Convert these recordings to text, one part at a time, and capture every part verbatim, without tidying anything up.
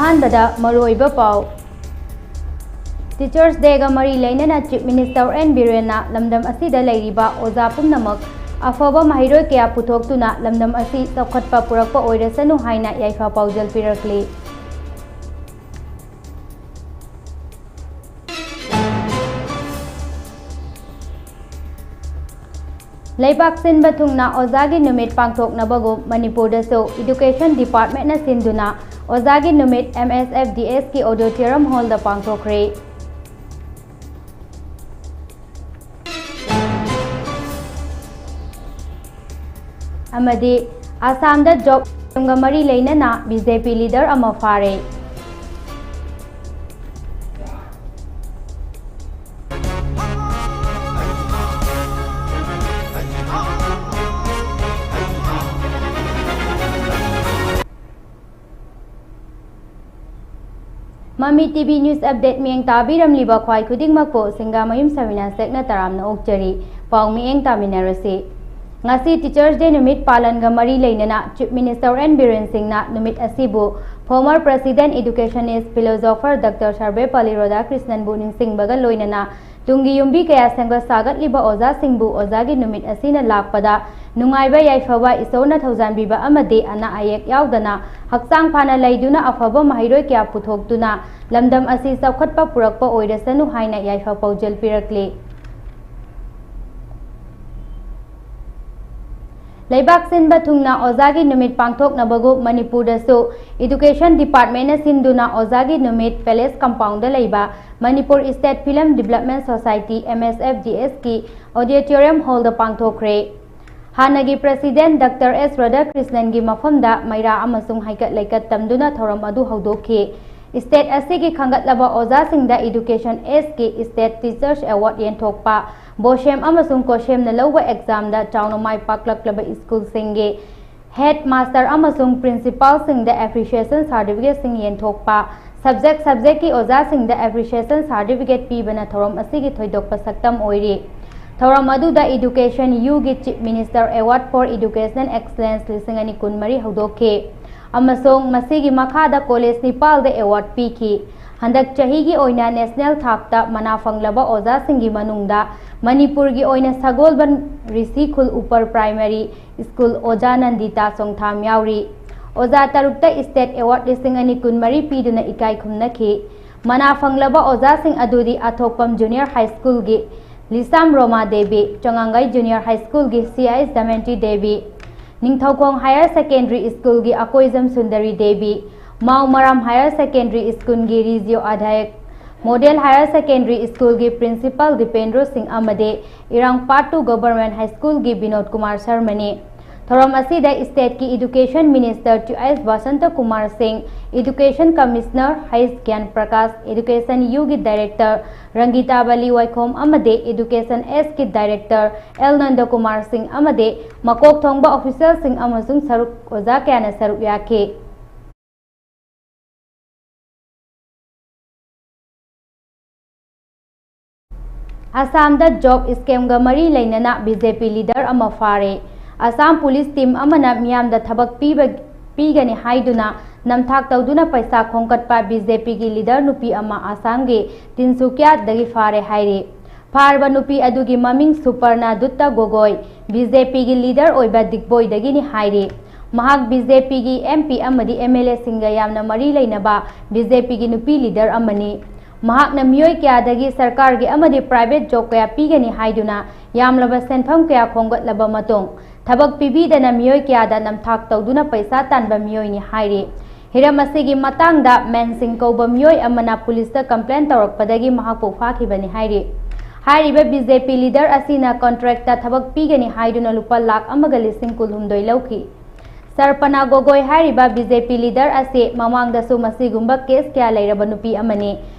ꯑꯍꯥꯟꯕꯗ ꯃꯔꯨꯑꯣꯏꯕ ꯄꯥꯎ꯫ Teachers Dayꯒ ꯃꯔꯤ ꯂꯩꯅꯅ Chief Minister ꯑꯦꯟ ꯕꯤꯔꯦꯟꯅ ꯂꯝꯗꯝ ꯑꯁꯤꯗ ꯂꯩꯔꯤꯕ ꯑꯣꯖꯥ ꯄꯨꯝꯅꯃꯛ ꯑꯐꯕ ꯃꯍꯩꯔꯣꯏ ꯀꯌꯥ ꯄꯨꯊꯣꯛꯇꯨꯅ ꯂꯝꯗꯝ ꯑꯁꯤ ꯆꯥꯎꯈꯠꯄ ꯄꯨꯔꯛꯄ ꯑꯣꯏꯔꯁꯅꯨ ꯍꯥꯏꯅ ꯌꯥꯏꯐ ꯄꯥꯎꯖꯦꯜ ꯄꯤꯔꯛꯂꯤ꯫ ꯂꯩꯕꯥꯛ ꯁꯤꯟꯕ ꯊꯨꯡꯅ ꯑꯣꯖꯥꯒꯤ ꯅꯨꯃꯤꯠ ꯄꯥꯡꯊꯣꯛꯅꯕꯒꯨꯝ ꯃꯅꯤꯄꯨꯔꯗꯁꯨ Education Departmentꯅ ꯁꯤꯟꯗꯨꯅ ꯑꯣꯖꯥꯒꯤ ꯅꯨꯃꯤꯠ M S F D Sꯀꯤ Auditorium Hallꯗ ꯄꯥꯡꯊꯣꯛꯈ꯭ꯔꯦ꯫ ꯑꯃꯗꯤ ꯑꯁꯥꯝꯗ job ꯒ ꯃꯔꯤ ꯂꯩꯅꯅ B J P leader ꯑꯃ ꯐꯥꯔꯦ꯫ ꯃꯃꯤ T V News Update ꯃꯤꯠꯌꯦꯡ ꯇꯥꯕꯤꯔꯝꯂꯤꯕ ꯈ꯭ꯋꯥꯏ ꯈꯨꯗꯤꯡꯃꯛꯄꯨ ꯁꯤꯡꯒꯥꯃꯌꯨꯝ ꯁꯕꯤꯅꯥ ꯁꯦꯛꯅ ꯇꯔꯥꯝꯅ ꯑꯣꯛꯆꯔꯤ꯫ ꯄꯥꯎ ꯃꯤꯠꯌꯦꯡ ꯇꯥꯃꯤꯟꯅꯔꯁꯤ꯫ ꯉꯁꯤ Teachers Day ꯅꯨꯃꯤꯠ ꯄꯥꯂꯟꯒ ꯃꯔꯤ ꯂꯩꯅꯅ Chief Minister N ꯕꯤꯔꯦꯟ ꯁꯤꯡꯅ ꯅꯨꯃꯤꯠ ꯑꯁꯤꯕꯨ former President, Educationist, Philosopher Doctor ꯁꯔꯕꯦꯄꯜꯂꯤ ꯔꯥꯙꯥꯀ꯭ꯔꯤꯁꯅꯟꯕꯨ ꯅꯤꯡꯁꯤꯡꯕꯒ ꯂꯣꯏꯅꯅ ꯇꯨꯡꯒꯤ ꯌꯨꯝꯕꯤ ꯀꯌꯥ ꯁꯦꯝꯒꯠ ꯁꯥꯒꯠꯂꯤꯕ ꯑꯣꯖꯥꯁꯤꯡꯕꯨ ꯑꯣꯖꯥꯒꯤ ꯅꯨꯃꯤꯠ ꯑꯁꯤꯅ ꯂꯥꯛꯄꯗ ꯅꯨꯡꯉꯥꯏꯕ ꯌꯥꯏꯐꯕ ꯏꯁꯣꯔꯅ ꯊꯧꯖꯥꯟꯕꯤꯕ ꯑꯃꯗꯤ ꯑꯅꯥ ꯑꯌꯦꯛ ꯌꯥꯎꯗꯅ ꯍꯛꯆꯥꯡ ꯐꯅ ꯂꯩꯗꯨꯅ ꯑꯐꯕ ꯃꯍꯩꯔꯣꯏ ꯀꯌꯥ ꯄꯨꯊꯣꯛꯇꯨꯅ ꯂꯝꯗꯝ ꯑꯁꯤ ꯆꯥꯎꯈꯠꯄ ꯄꯨꯔꯛꯄ ꯑꯣꯏꯔꯁꯅꯨ ꯍꯥꯏꯅ ꯌꯥꯏꯐ ꯄꯥꯎꯖꯦꯜ ꯄꯤꯔꯛꯂꯤ꯫ ꯂꯩꯕꯥꯛ ꯁꯤꯟꯕ ꯊꯨꯡꯅ ꯑꯣꯖꯥꯒꯤ ꯅꯨꯃꯤꯠ ꯄꯥꯡꯊꯣꯛꯅꯕꯒꯨ ꯃꯅꯤꯄꯨꯔꯗꯁꯨ Education Departmentꯅ ꯁꯤꯟꯗꯨꯅ ꯑꯣꯖꯥꯒꯤ ꯅꯨꯃꯤꯠ Palace Compoundꯗ ꯂꯩꯕ Manipur State Film Development Society, M S F D Sꯀꯤ Auditorium Hallꯗ ꯄꯥꯡꯊꯣꯛꯈ꯭ꯔꯦ꯫ ꯍꯥꯟꯅꯒꯤ President Doctor S ꯔꯥꯙꯥꯀ꯭ꯔꯤꯁꯅꯟꯒꯤ ꯃꯐꯝꯗ ꯃꯩꯔꯥ ꯑꯃꯁꯨꯡ ꯍꯩꯀꯠ ꯂꯩꯀꯠ ꯇꯝꯗꯨꯅ ꯊꯧꯔꯝ ꯑꯗꯨ ꯍꯧꯗꯣꯛꯈꯤ꯫ State ꯑꯁꯤꯒꯤ ꯈꯟꯒꯠꯂꯕ ꯑꯣꯖꯥꯁꯤꯡꯗ Education Ageꯀꯤ State Teachers Award ꯌꯦꯟꯊꯣꯛꯄ, BOSEM ꯑꯃꯁꯨꯡ COSEMꯅ ꯂꯧꯕ examꯗ ꯆꯥꯎꯅ ꯃꯥꯏ ꯄꯥꯛꯂꯛꯂꯕ schoolꯁꯤꯡꯒꯤ headmaster ꯑꯃꯁꯨꯡ principalꯁꯤꯡꯗ appreciation certificateꯁꯤꯡ ꯌꯦꯟꯊꯣꯛꯄ, subject subjectꯀꯤ ꯑꯣꯖꯥꯁꯤꯡꯗ appreciation certificate ꯄꯤꯕꯅ ꯊꯧꯔꯝ ꯑꯁꯤꯒꯤ ꯊꯣꯏꯗꯣꯛꯄ ꯁꯛꯇꯝ ꯑꯣꯏꯔꯤ꯫ ꯊꯧꯔꯝ ꯑꯗꯨꯗ Education Uꯒꯤ Chief Minister Award for Educational Excellence ꯂꯤꯁꯤꯡ ꯑꯅꯤ ꯀꯨꯟꯃꯔꯤ ꯍꯧꯗꯣꯛꯈꯤ꯫ ꯑꯃꯁꯨꯡ ꯃꯁꯤꯒꯤ ꯃꯈꯥꯗ ꯀꯣꯂꯦꯖ ꯅꯤꯄꯥꯜꯗ ꯑꯦꯋꯥꯔꯗ ꯄꯤꯈꯤ꯫ ꯍꯟꯗꯛ ꯆꯍꯤꯒꯤ ꯑꯣꯏꯅ ꯅꯦꯁꯅꯦꯜ ꯊꯥꯛꯇ ꯃꯅꯥ ꯐꯪꯂꯕ ꯑꯣꯖꯥꯁꯤꯡꯒꯤ ꯃꯅꯨꯡꯗ ꯃꯅꯤꯄꯨꯔꯒꯤ ꯑꯣꯏꯅ ꯁꯒꯣꯜꯕꯟ ꯔꯤꯁꯤ ꯈꯨꯜ ꯎꯄꯔ ꯄ꯭ꯔꯥꯏꯃꯥꯔꯤ ꯁ꯭ꯀꯨꯜ ꯑꯣꯖꯥ ꯅꯟꯗꯤꯇꯥ ꯆꯣꯡꯊꯥꯝ ꯌꯥꯎꯔꯤ꯫ ꯑꯣꯖꯥ ꯇꯔꯨꯛꯇ ꯏꯁꯇꯦꯠ ꯑꯦꯋꯥꯔꯗ ꯂꯤꯁꯤꯡ ꯑꯅꯤ ꯀꯨꯟꯃꯔꯤ ꯄꯤꯗꯨꯅ ꯏꯀꯥꯏ ꯈꯨꯝꯅꯈꯤ꯫ ꯃꯅꯥ ꯐꯪꯂꯕ ꯑꯣꯖꯥꯁꯤꯡ ꯑꯗꯨꯗꯤ ꯑꯊꯣꯛꯄꯝ ꯖꯨꯅꯤꯌꯔ ꯍꯥꯏ ꯁ꯭ꯀꯨꯜꯒꯤ ꯂꯤꯁꯥꯝ ꯔꯣꯃꯥ ꯗꯦꯕꯤ, ꯆꯉꯥꯡꯒꯩ ꯖꯨꯅꯤꯌꯔ ꯍꯥꯏ ꯁ꯭ꯀꯨꯜꯒꯤ C I Damenti Devi, Ningthoukhong higher secondary ꯁ꯭ꯀꯨꯜꯒꯤ ꯑꯀꯣꯏꯖꯝ ꯁꯨꯟꯗꯔꯤ ꯗꯦꯕꯤ, ꯃꯥꯎ ꯃꯔꯥꯝ ꯍꯥꯌꯔ ꯁꯦꯀꯦꯟꯗꯔꯤ ꯁ꯭ꯀꯨꯜꯒꯤ ꯔꯤꯖꯤꯌꯣ ꯑꯙꯥꯌꯛ, ꯃꯣꯗꯦꯜ ꯍꯥꯌꯔ ꯁꯦꯀꯦꯟꯗꯔꯤ ꯁ꯭ꯀꯨꯜꯒꯤ ꯄ꯭ꯔꯤꯟꯁꯤꯄꯥꯜ ꯗꯤꯄꯦꯟꯗ꯭ꯔꯣ ꯁꯤꯡ ꯑꯃꯗꯤ ꯏꯔꯥꯡ ꯄꯥꯔꯠ ꯇꯨ ꯒꯚꯔꯟꯃꯦꯟꯠ ꯍꯥꯏ ꯁ꯭ꯀꯨꯜꯒꯤ ꯕꯤꯅꯣꯗ ꯀꯨꯃꯥꯔ ꯁꯔꯃꯅꯤ꯫ ꯊꯧꯔꯝ ꯑꯁꯤꯗ ꯏꯁꯇꯦꯠꯀꯤ ꯏꯗꯨꯀꯦꯁꯟ ꯃꯤꯅꯤꯁꯇꯔ ꯇꯤ ꯑꯥꯏ ꯕꯁꯟꯇ ꯀꯨꯃꯥꯔ ꯁꯤꯡ, ꯏꯗꯨꯀꯦꯁꯟ ꯀꯃꯤꯁꯅꯔ ꯍꯩꯁ ꯒ꯭ꯌꯥꯟ ꯄ꯭ꯔꯀꯥꯁ, ꯏꯗꯨꯀꯦꯁꯟ ꯌꯨꯒꯤ ꯗꯥꯏꯔꯦꯛꯇꯔ ꯔꯪꯒꯤꯇꯥꯕꯂꯤ ꯋꯥꯏꯈꯣꯝ ꯑꯃꯗꯤ ꯏꯗꯨꯀꯦꯁꯟ ꯑꯦꯁꯀꯤ ꯗꯥꯏꯔꯦꯛꯇꯔ ꯑꯦꯜ ꯅꯟꯗꯀꯨꯃꯥꯔ ꯁꯤꯡ ꯑꯃꯗꯤ ꯃꯀꯣꯛ ꯊꯣꯡꯕ ꯑꯣꯐꯤꯁꯤꯌꯦꯜꯁꯤꯡ ꯑꯃꯁꯨꯡ ꯁꯔꯨꯛ, ꯑꯣꯖꯥ ꯀꯌꯥꯅ ꯁꯔꯨꯛ ꯌꯥꯈꯤ꯫ ꯑꯁꯥꯝꯗ ꯖꯣꯕ ꯁ꯭ꯀꯦꯝꯒ ꯃꯔꯤ ꯂꯩꯅꯅ ꯕꯤ ꯖꯦ ꯄꯤ ꯂꯤꯗꯔ ꯑꯃ ꯐꯥꯔꯦ꯫ ꯑꯁꯥꯝ ꯄꯨꯂꯤꯁ ꯇꯤꯝ ꯑꯃꯅ ꯃꯤꯌꯥꯝꯗ ꯊꯕꯛ ꯄꯤꯕ, ꯄꯤꯒꯅꯤ ꯍꯥꯏꯗꯨꯅ ꯅꯝꯊꯥꯛ ꯇꯧꯗꯨꯅ ꯄꯩꯁꯥ ꯈꯣꯝꯒꯠꯄ ꯕꯤ ꯖꯦ ꯄꯤꯒꯤ ꯂꯤꯗꯔ ꯅꯨꯄꯤ ꯑꯃ ꯑꯁꯥꯝꯒꯤ ꯇꯤꯟꯁꯨꯀꯤꯌꯥꯗꯒꯤ ꯐꯥꯔꯦ ꯍꯥꯏꯔꯤ꯫ ꯐꯥꯔꯕ ꯅꯨꯄꯤ ꯑꯗꯨꯒꯤ ꯃꯃꯤꯡ ꯁꯨꯄꯔꯅꯥ ꯗꯨꯠꯇ ꯒꯣꯒꯣꯏ, ꯕꯤ ꯖꯦ ꯄꯤꯒꯤ ꯂꯤꯗꯔ ꯑꯣꯏꯕ ꯗꯤꯒꯕꯣꯏꯗꯒꯤꯅꯤ ꯍꯥꯏꯔꯤ꯫ ꯃꯍꯥꯛ ꯕꯤ ꯖꯦ ꯄꯤꯒꯤ ꯑꯦꯝ ꯄꯤ ꯑꯃꯗꯤ ꯑꯦꯝ ꯑꯦꯜ ꯑꯦꯁꯤꯡꯒ ꯌꯥꯝꯅ ꯃꯔꯤ ꯂꯩꯅꯕ ꯕꯤ ꯖꯦ ꯄꯤꯒꯤ ꯅꯨꯄꯤ ꯂꯤꯗꯔ ꯑꯃꯅꯤ꯫ ꯃꯍꯥꯛꯅ ꯃꯤꯑꯣꯏ ꯀꯌꯥꯗꯒꯤ ꯁꯔꯀꯥꯔꯒꯤ ꯑꯃꯗꯤ ꯄ꯭ꯔꯥꯏꯚꯦꯠ ꯖꯣꯕ ꯀꯌꯥ ꯄꯤꯒꯅꯤ ꯍꯥꯏꯗꯨꯅ ꯌꯥꯝꯂꯕ ꯁꯦꯟꯐꯝ ꯀꯌꯥ ꯈꯣꯝꯒꯠꯂꯕ ꯃꯇꯨꯡ, ꯊꯕꯛ ꯄꯤꯕꯤꯗꯅ ꯃꯤꯑꯣꯏ ꯀꯌꯥꯗ ꯅꯝꯊꯥꯛ ꯇꯧꯗꯨꯅ ꯄꯩꯁꯥ ꯇꯥꯟꯕ ꯃꯤꯑꯣꯏꯅꯤ ꯍꯥꯏꯔꯤ꯫ ꯍꯤꯔꯝ ꯑꯁꯤꯒꯤ ꯃꯇꯥꯡꯗ ꯃꯦꯟꯁꯤꯡ ꯀꯧꯕ ꯃꯤꯑꯣꯏ ꯑꯃꯅ ꯄꯨꯂꯤꯁꯇ ꯀꯝꯄ꯭ꯂꯦꯟ ꯇꯧꯔꯛꯄꯗꯒꯤ ꯃꯍꯥꯛꯄꯨ ꯐꯥꯈꯤꯕꯅꯤ ꯍꯥꯏꯔꯤ꯫ ꯍꯥꯏꯔꯤꯕ ꯕꯤ ꯖꯦ ꯄꯤ ꯂꯤꯗꯔ ꯑꯁꯤꯅ ꯀꯟꯇ꯭ꯔꯦꯛꯇ ꯊꯕꯛ ꯄꯤꯒꯅꯤ ꯍꯥꯏꯗꯨꯅ ꯂꯨꯄꯥ ꯂꯥꯈ ꯑꯃꯒ ꯂꯤꯁꯤꯡ ꯀꯨꯟꯍꯨꯝꯗꯣꯏ ꯂꯧꯈꯤ꯫ ꯁꯔꯄꯅꯥ ꯒꯣꯒꯣꯏ ꯍꯥꯏꯔꯤꯕ ꯕꯤ ꯖꯦ ꯄꯤ ꯂꯤꯗꯔ ꯑꯁꯤ ꯃꯃꯥꯡꯗꯁꯨ ꯃꯁꯤꯒꯨꯝꯕ ꯀꯦꯁ ꯀꯌꯥ ꯂꯩꯔꯕ ꯅꯨꯄꯤ ꯑꯃꯅꯤ꯫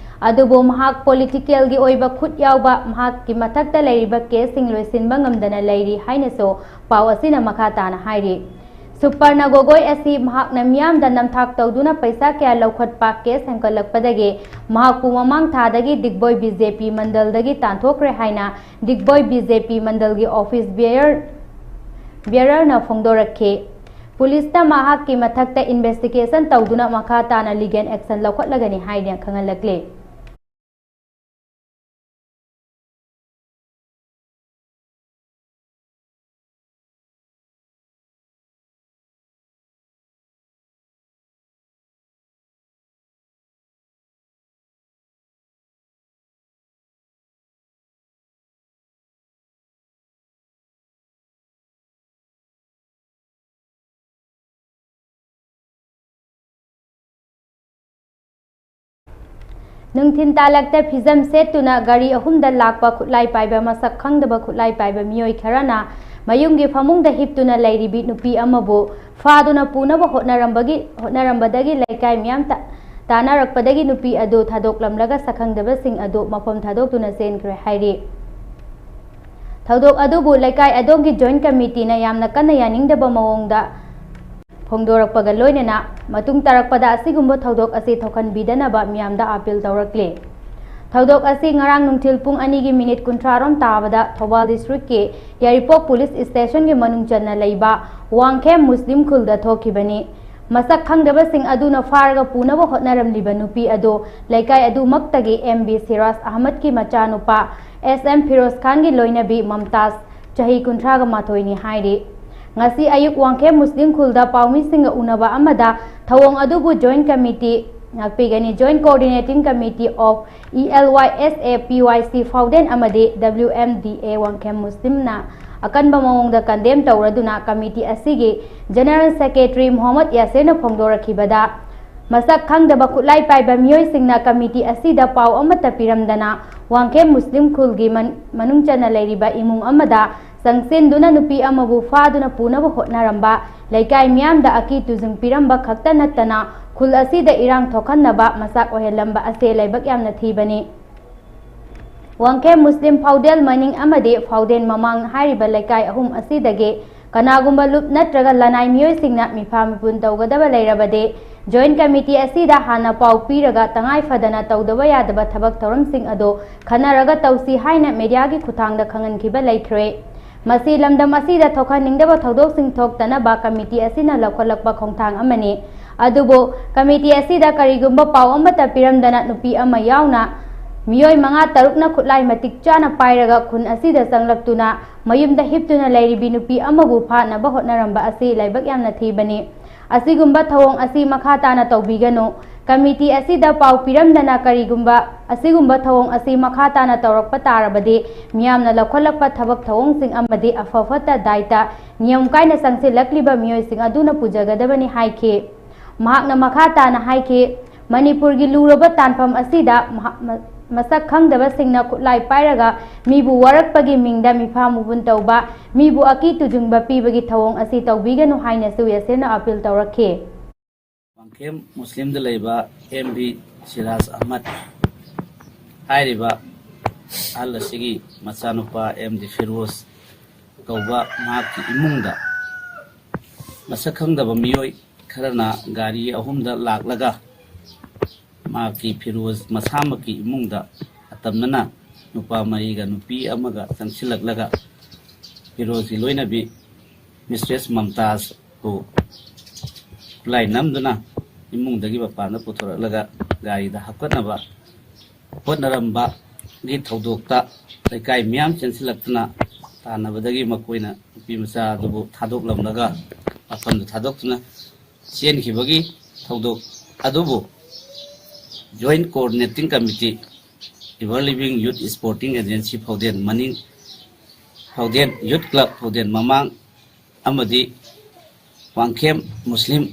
ꯑꯗꯨꯕꯨ ꯃꯍꯥꯛ ꯄꯣꯂꯤꯇꯤꯀꯦꯜꯒꯤ ꯑꯣꯏꯕ ꯈꯨꯠ ꯌꯥꯎꯕ, ꯃꯍꯥꯛꯀꯤ ꯃꯊꯛꯇ ꯂꯩꯔꯤꯕ ꯀꯦꯁꯁꯤꯡ ꯂꯣꯏꯁꯤꯟꯕ ꯉꯝꯗꯅ ꯂꯩꯔꯤ ꯍꯥꯏꯅꯁꯨ ꯄꯥꯎ ꯑꯁꯤꯅ ꯃꯈꯥ ꯇꯥꯅ ꯍꯥꯏꯔꯤ꯫ ꯁꯨꯄꯔꯅ ꯒꯣꯒꯣꯏ ꯑꯁꯤ ꯃꯍꯥꯛꯅ ꯃꯤꯌꯥꯝꯗ ꯅꯝꯊꯥꯛ ꯇꯧꯗꯨꯅ ꯄꯩꯁꯥ ꯀꯌꯥ ꯂꯧꯈꯠꯄ ꯀꯦꯁ ꯍꯦꯟꯒꯠꯂꯛꯄꯗꯒꯤ ꯃꯍꯥꯛꯄꯨ ꯃꯃꯥꯡ ꯊꯥꯗꯒꯤ ꯗꯤꯒꯕꯣꯏ ꯕꯤ ꯖꯦ ꯄꯤ ꯃꯟꯗꯜꯗꯒꯤ ꯇꯥꯟꯊꯣꯛꯈ꯭ꯔꯦ ꯍꯥꯏꯅ ꯗꯤꯒꯕꯣꯏ ꯕꯤ ꯖꯦ ꯄꯤ ꯃꯟꯗꯜꯒꯤ ꯑꯣꯐꯤꯁ ꯕꯤꯌꯔ, ꯕꯤꯌꯔꯔꯅ ꯐꯣꯡꯗꯣꯔꯛꯈꯤ꯫ ꯄꯨꯂꯤꯁꯅ ꯃꯍꯥꯛꯀꯤ ꯃꯊꯛꯇ investigation ꯇꯧꯗꯨꯅ ꯃꯈꯥ ꯇꯥꯅ legal action ꯂꯧꯈꯠꯂꯒꯅꯤ ꯍꯥꯏꯅ ꯈꯪꯍꯜꯂꯛꯂꯤ꯫ ꯅꯨꯡꯊꯤꯟ ꯇꯥꯂꯛꯇ ꯐꯤꯖꯝ ꯁꯦꯠꯇꯨꯅ ꯒꯥꯔꯤ ꯑꯍꯨꯝꯗ ꯂꯥꯛꯄ ꯈꯨꯠꯂꯥꯏ ꯄꯥꯏꯕ ꯃꯁꯛ ꯈꯪꯗꯕ ꯈꯨꯠꯂꯥꯏ ꯄꯥꯏꯕ ꯃꯤꯑꯣꯏ ꯈꯔꯅ ꯃꯌꯨꯝꯒꯤ ꯐꯃꯨꯡꯗ ꯍꯤꯞꯇꯨꯅ ꯂꯩꯔꯤꯕꯤ ꯅꯨꯄꯤ ꯑꯃꯕꯨ ꯐꯥꯗꯨꯅ ꯄꯨꯅꯕ ꯍꯣꯠꯅꯔꯝꯕꯒꯤ, ꯍꯣꯠꯅꯔꯝꯕꯗꯒꯤ ꯂꯩꯀꯥꯏ ꯃꯤꯌꯥꯝ ꯇ-, ꯇꯥꯅꯔꯛꯄꯗꯒꯤ ꯅꯨꯄꯤ ꯑꯗꯨ ꯊꯥꯗꯣꯛꯂꯝꯂꯒ ꯁꯛꯈꯪꯗꯕꯁꯤꯡ ꯑꯗꯨ ꯃꯐꯝ ꯊꯥꯗꯣꯛꯇꯨꯅ ꯆꯦꯟꯈ꯭ꯔꯦ ꯍꯥꯏꯔꯤ꯫ ꯊꯧꯗꯣꯛ ꯑꯗꯨꯕꯨ ꯂꯩꯀꯥꯏ ꯑꯗꯣꯝꯒꯤ joint committeeꯅ ꯌꯥꯝꯅ ꯀꯟꯅ ꯌꯥꯅꯤꯡꯗꯕ ꯃꯑꯣꯡꯗ ꯐꯣꯡꯗꯣꯔꯛꯄꯒ ꯂꯣꯏꯅꯅ ꯃꯇꯨꯡ ꯇꯥꯔꯛꯄꯗ ꯑꯁꯤꯒꯨꯝꯕ ꯊꯧꯗꯣꯛ ꯑꯁꯤ ꯊꯣꯛꯍꯟꯕꯤꯗꯅꯕ ꯃꯤꯌꯥꯝꯗ appeal ꯇꯧꯔꯛꯂꯤ꯫ ꯊꯧꯗꯣꯛ ꯑꯁꯤ ꯉꯔꯥꯡ ꯅꯨꯡꯊꯤꯜ ꯄꯨꯡ ꯑꯅꯤꯒꯤ minute ꯀꯨꯟꯊ꯭ꯔꯥ ꯔꯣꯝ ꯇꯥꯕꯗ ꯊꯧꯕꯥꯜ districtꯀꯤ ꯌꯥꯏꯔꯤꯄꯣꯛ police stationꯒꯤ ꯃꯅꯨꯡ ꯆꯟꯅ ꯂꯩꯕ ꯋꯥꯡꯈꯦꯝ ꯃꯨꯁꯂꯤꯝ ꯈꯨꯜꯗ ꯊꯣꯛꯈꯤꯕꯅꯤ꯫ ꯃꯁꯛ ꯈꯪꯗꯕꯁꯤꯡ ꯑꯗꯨꯅ ꯐꯥꯔꯒ ꯄꯨꯅꯕ ꯍꯣꯠꯅꯔꯝꯂꯤꯕ ꯅꯨꯄꯤ ꯑꯗꯨ ꯂꯩꯀꯥꯏ ꯑꯗꯨꯃꯛꯇꯒꯤ M B ꯁꯤꯔꯥꯖ ꯑꯍꯃꯗꯀꯤ ꯃꯆꯥꯅꯨꯄꯥ S M ꯐꯤꯔꯣꯖ ꯈꯥꯟꯒꯤ ꯂꯣꯏꯅꯕꯤ ꯃꯝꯇꯥꯖ, ꯆꯍꯤ ꯀꯨꯟꯊ꯭ꯔꯥꯒ ꯃꯥꯊꯣꯏꯅꯤ ꯍꯥꯏꯔꯤ꯫ ꯉꯁꯤ ꯑꯌꯨꯛ ꯋꯥꯡꯈꯦꯝ ꯃꯨꯁꯂꯤꯝ ꯈꯨꯜꯗ ꯄꯥꯎꯃꯤꯁꯤꯡꯒ ꯎꯅꯕ ꯑꯃꯗ ꯊꯧꯑꯣꯡ ꯑꯗꯨꯕꯨ joint committee, ꯉꯥꯛꯄꯤꯒꯅꯤ, Joint Coordinating Committee of E L Y S A P Y C ꯐꯥꯎꯗꯦꯟ ꯑꯃꯗꯤ W M D A Wangkhem ꯃꯨꯁꯂꯤꯝꯅ ꯑꯀꯟꯕ ꯃꯑꯣꯡꯗ condemn ꯇꯧꯔꯗꯨꯅ committee ꯑꯁꯤꯒꯤ General Secretary ꯃꯨꯍꯝꯃꯗ ꯌꯥꯁꯤꯔꯅ ꯐꯣꯡꯗꯣꯔꯛꯈꯤꯕꯗ, ꯃꯁꯛ ꯈꯪꯗꯕ ꯈꯨꯠꯂꯥꯏ ꯄꯥꯏꯕ ꯃꯤꯑꯣꯏꯁꯤꯡꯅ committee ꯑꯁꯤꯗ ꯄꯥꯎ ꯑꯃꯠꯇ ꯄꯤꯔꯝꯗꯅ ꯋꯥꯡꯈꯦꯝ ꯃꯨꯁꯂꯤꯝ ꯈꯨꯜꯒꯤ ꯃꯟ-, ꯃꯅꯨꯡ ꯆꯟꯅ ꯂꯩꯔꯤꯕ ꯏꯃꯨꯡ ꯑꯃꯗ ꯆꯪꯁꯤꯟꯗꯨꯅ ꯅꯨꯄꯤ ꯑꯃꯕꯨ ꯐꯥꯗꯨꯅ ꯄꯨꯅꯕ ꯍꯣꯠꯅꯔꯝꯕ ꯂꯩꯀꯥꯏ ꯃꯤꯌꯥꯝꯗ ꯑꯀꯤ ꯇꯨꯖꯨꯡ ꯄꯤꯔꯝꯕ ꯈꯛꯇ ꯅꯠꯇꯅ ꯈꯨꯜ ꯑꯁꯤꯗ ꯏꯔꯥꯡ ꯊꯣꯛꯍꯟꯅꯕ ꯃꯆꯥꯛ ꯑꯣꯏꯍꯜꯂꯝꯕ ꯑꯁꯤ ꯂꯥꯏꯕꯛ ꯌꯥꯝꯅ ꯊꯤꯕꯅꯤ꯫ ꯋꯥꯡꯈꯦꯝ ꯃꯨꯁꯂꯤꯝ ꯐꯥꯎꯗꯦꯜ ꯃꯅꯤꯡ ꯑꯃꯗꯤ ꯐꯥꯎꯗꯦꯟ ꯃꯃꯥꯡ ꯍꯥꯏꯔꯤꯕ ꯂꯩꯀꯥꯏ ꯑꯍꯨꯝ ꯑꯁꯤꯗꯒꯤ ꯀꯅꯥꯒꯨꯝꯕ ꯂꯨꯞ ꯅꯠꯇ꯭ꯔꯒ ꯂꯅꯥꯏ ꯃꯤꯑꯣꯏꯁꯤꯡꯅ ꯃꯤꯐꯥ ꯃꯤꯄꯨꯟ ꯇꯧꯒꯗꯕ ꯂꯩꯔꯕꯗꯤ, joint committee ꯑꯁꯤꯗ ꯍꯥꯟꯅ ꯄꯥꯎ ꯄꯤꯔꯒ ꯇꯉꯥꯏ ꯐꯗꯅ ꯇꯧꯗꯕ ꯌꯥꯗꯕ ꯊꯕꯛ ꯊꯧꯔꯝꯁꯤꯡ ꯑꯗꯨ ꯈꯟꯅꯔꯒ ꯇꯧꯁꯤ ꯍꯥꯏꯅ mediaꯒꯤ ꯈꯨꯠꯊꯥꯡꯗ ꯈꯪꯍꯟꯈꯤꯕ ꯂꯩꯈ꯭ꯔꯦ꯫ ꯃꯁꯤ ꯂꯝꯗꯝ ꯑꯁꯤꯗ ꯊꯣꯛꯍꯟꯅꯤꯡꯗꯕ ꯊꯧꯗꯣꯛꯁꯤꯡ ꯊꯣꯛꯇꯅꯕ ꯀꯃꯤꯇꯤ ꯑꯁꯤꯅ ꯂꯧꯈꯠꯂꯛꯄ ꯈꯣꯡꯊꯥꯡ ꯑꯃꯅꯤ꯫ ꯑꯗꯨꯕꯨ ꯀꯃꯤꯇꯤ ꯑꯁꯤꯗ ꯀꯔꯤꯒꯨꯝꯕ ꯄꯥꯎ ꯑꯃꯠꯇ ꯄꯤꯔꯝꯗꯅ ꯅꯨꯄꯤ ꯑꯃ ꯌꯥꯎꯅ ꯃꯤꯑꯣꯏ ꯃꯉꯥ ꯇꯔꯨꯛꯅ ꯈꯨꯠꯂꯥꯏ ꯃꯇꯤꯛ ꯆꯥꯅ ꯄꯥꯏꯔꯒ ꯈꯨꯟ ꯑꯁꯤꯗ ꯆꯪꯂꯛꯇꯨꯅ ꯃꯌꯨꯝꯗ ꯍꯤꯞꯇꯨꯅ ꯂꯩꯔꯤꯕꯤ ꯅꯨꯄꯤ ꯑꯃꯕꯨ ꯐꯥꯅꯕ ꯍꯣꯠꯅꯔꯝꯕ ꯑꯁꯤ ꯂꯥꯏꯕꯛ ꯌꯥꯝꯅ ꯊꯤꯕꯅꯤ꯫ ꯑꯁꯤꯒꯨꯝꯕ ꯊꯧꯑꯣꯡ ꯑꯁꯤ ꯃꯈꯥ ꯇꯥꯅ ꯇꯧꯕꯤꯒꯅꯨ꯫ ꯀꯃꯤꯇꯤ ꯑꯁꯤꯗ ꯄꯥꯎ ꯄꯤꯔꯝꯗꯅ ꯀꯔꯤꯒꯨꯝꯕ ꯑꯁꯤꯒꯨꯝꯕ ꯊꯧꯑꯣꯡ ꯑꯁꯤ ꯃꯈꯥ ꯇꯥꯅ ꯇꯧꯔꯛꯄ ꯇꯥꯔꯕꯗꯤ ꯃꯤꯌꯥꯝꯅ ꯂꯧꯈꯠꯂꯛꯄ ꯊꯕꯛ ꯊꯧꯑꯣꯡꯁꯤꯡ ꯑꯃꯗꯤ ꯑꯐ ꯐꯠꯇ ꯗꯥꯏꯇ ꯅꯤꯌꯝ ꯀꯥꯏꯅ ꯆꯪꯁꯤꯜꯂꯛꯂꯤꯕ ꯃꯤꯑꯣꯏꯁꯤꯡ ꯑꯗꯨꯅ ꯄꯨꯖꯒꯗꯕꯅꯤ ꯍꯥꯏꯈꯤ꯫ ꯃꯍꯥꯛꯅ ꯃꯈꯥ ꯇꯥꯅ ꯍꯥꯏꯈꯤ, ꯃꯅꯤꯄꯨꯔꯒꯤ ꯂꯨꯔꯕ ꯇꯥꯟꯐꯝ ꯑꯁꯤꯗ ꯃꯍꯥꯛ ꯃ-, ꯃꯁꯛ ꯈꯪꯗꯕꯁꯤꯡꯅ ꯈꯨꯠꯂꯥꯏ ꯄꯥꯏꯔꯒ ꯃꯤꯕꯨ ꯋꯥꯔꯛꯄꯒꯤ ꯃꯤꯡꯗ ꯃꯤꯐꯥ ꯃꯨꯕꯨꯟ ꯇꯧꯕ, ꯃꯤꯕꯨ ꯑꯀꯤ ꯇꯨꯖꯨꯡꯕ ꯄꯤꯕꯒꯤ ꯊꯧꯑꯣꯡ ꯑꯁꯤ ꯇꯧꯕꯤꯒꯅꯨ ꯍꯥꯏꯅꯁꯨ ꯌꯥꯁꯦꯟꯅ ꯑꯄꯤꯜ ꯇꯧꯔꯛꯈꯤ꯫ ꯋꯥꯡꯈꯦꯝ ꯃꯨꯁꯂꯤꯝꯗ ꯂꯩꯕ ꯑꯦꯝ ꯕꯤ ꯁꯤꯔꯥꯖ ꯑꯍꯃꯗ ꯍꯥꯏꯔꯤꯕ ꯑꯍꯜ ꯑꯁꯤꯒꯤ ꯃꯆꯥꯅꯨꯄꯥ ꯑꯦꯝ ꯗꯤ ꯐꯤꯔꯣꯖ ꯀꯧꯕ ꯃꯍꯥꯛꯀꯤ ꯏꯃꯨꯡꯗ ꯃꯁꯛ ꯈꯪꯗꯕ ꯃꯤꯑꯣꯏ ꯈꯔꯅ ꯒꯥꯔꯤ ꯑꯍꯨꯝꯗ ꯂꯥꯛꯂꯒ ꯃꯍꯥꯛꯀꯤ ꯐꯤꯔꯣꯖ ꯃꯁꯥꯃꯛꯀꯤ ꯏꯃꯨꯡꯗ ꯑꯇꯝꯅꯅ ꯅꯨꯄꯥ ꯃꯔꯤꯒ ꯅꯨꯄꯤ ꯑꯃꯒ ꯆꯪꯁꯤꯜꯂꯛꯂꯒ ꯐꯤꯔꯣꯖꯀꯤ ꯂꯣꯏꯅꯕꯤ ꯃꯤꯁꯇ꯭ꯔꯦꯁ ꯃꯝꯇꯥꯖꯄꯨ ꯈꯨꯠꯂꯥꯏ ꯅꯝꯗꯨꯅ ꯏꯃꯨꯡꯗꯒꯤ ꯃꯄꯥꯟꯗ ꯄꯨꯊꯣꯔꯛꯂꯒ ꯒꯥꯔꯤꯗ ꯍꯥꯞꯀꯠꯅꯕ ꯍꯣꯠꯅꯔꯝꯕꯒꯤ ꯊꯧꯗꯣꯛꯇ ꯂꯩꯀꯥꯏ ꯃꯤꯌꯥꯝ ꯆꯦꯟꯁꯤꯜꯂꯛꯇꯨꯅ ꯇꯥꯟꯅꯕꯗꯒꯤ ꯃꯈꯣꯏꯅ ꯅꯨꯄꯤ ꯃꯆꯥ ꯑꯗꯨꯕꯨ ꯊꯥꯗꯣꯛꯂꯝꯂꯒ ꯃꯐꯝꯗꯨ ꯊꯥꯗꯣꯛꯇꯨꯅ ꯆꯦꯟꯈꯤꯕꯒꯤ ꯊꯧꯗꯣꯛ ꯑꯗꯨꯕꯨ Joint Coordinating Committee, Ever Living Youth Sporting Agency ꯐꯥꯎꯗꯦꯟ ꯃꯅꯤꯡ, ꯐꯥꯎꯗꯦꯟ Youth Club ꯐꯥꯎꯗꯦꯟ ꯃꯃꯥꯡ ꯑꯃꯗꯤ ꯋꯥꯡꯈꯦꯝ ꯃꯨꯁꯂꯤꯝ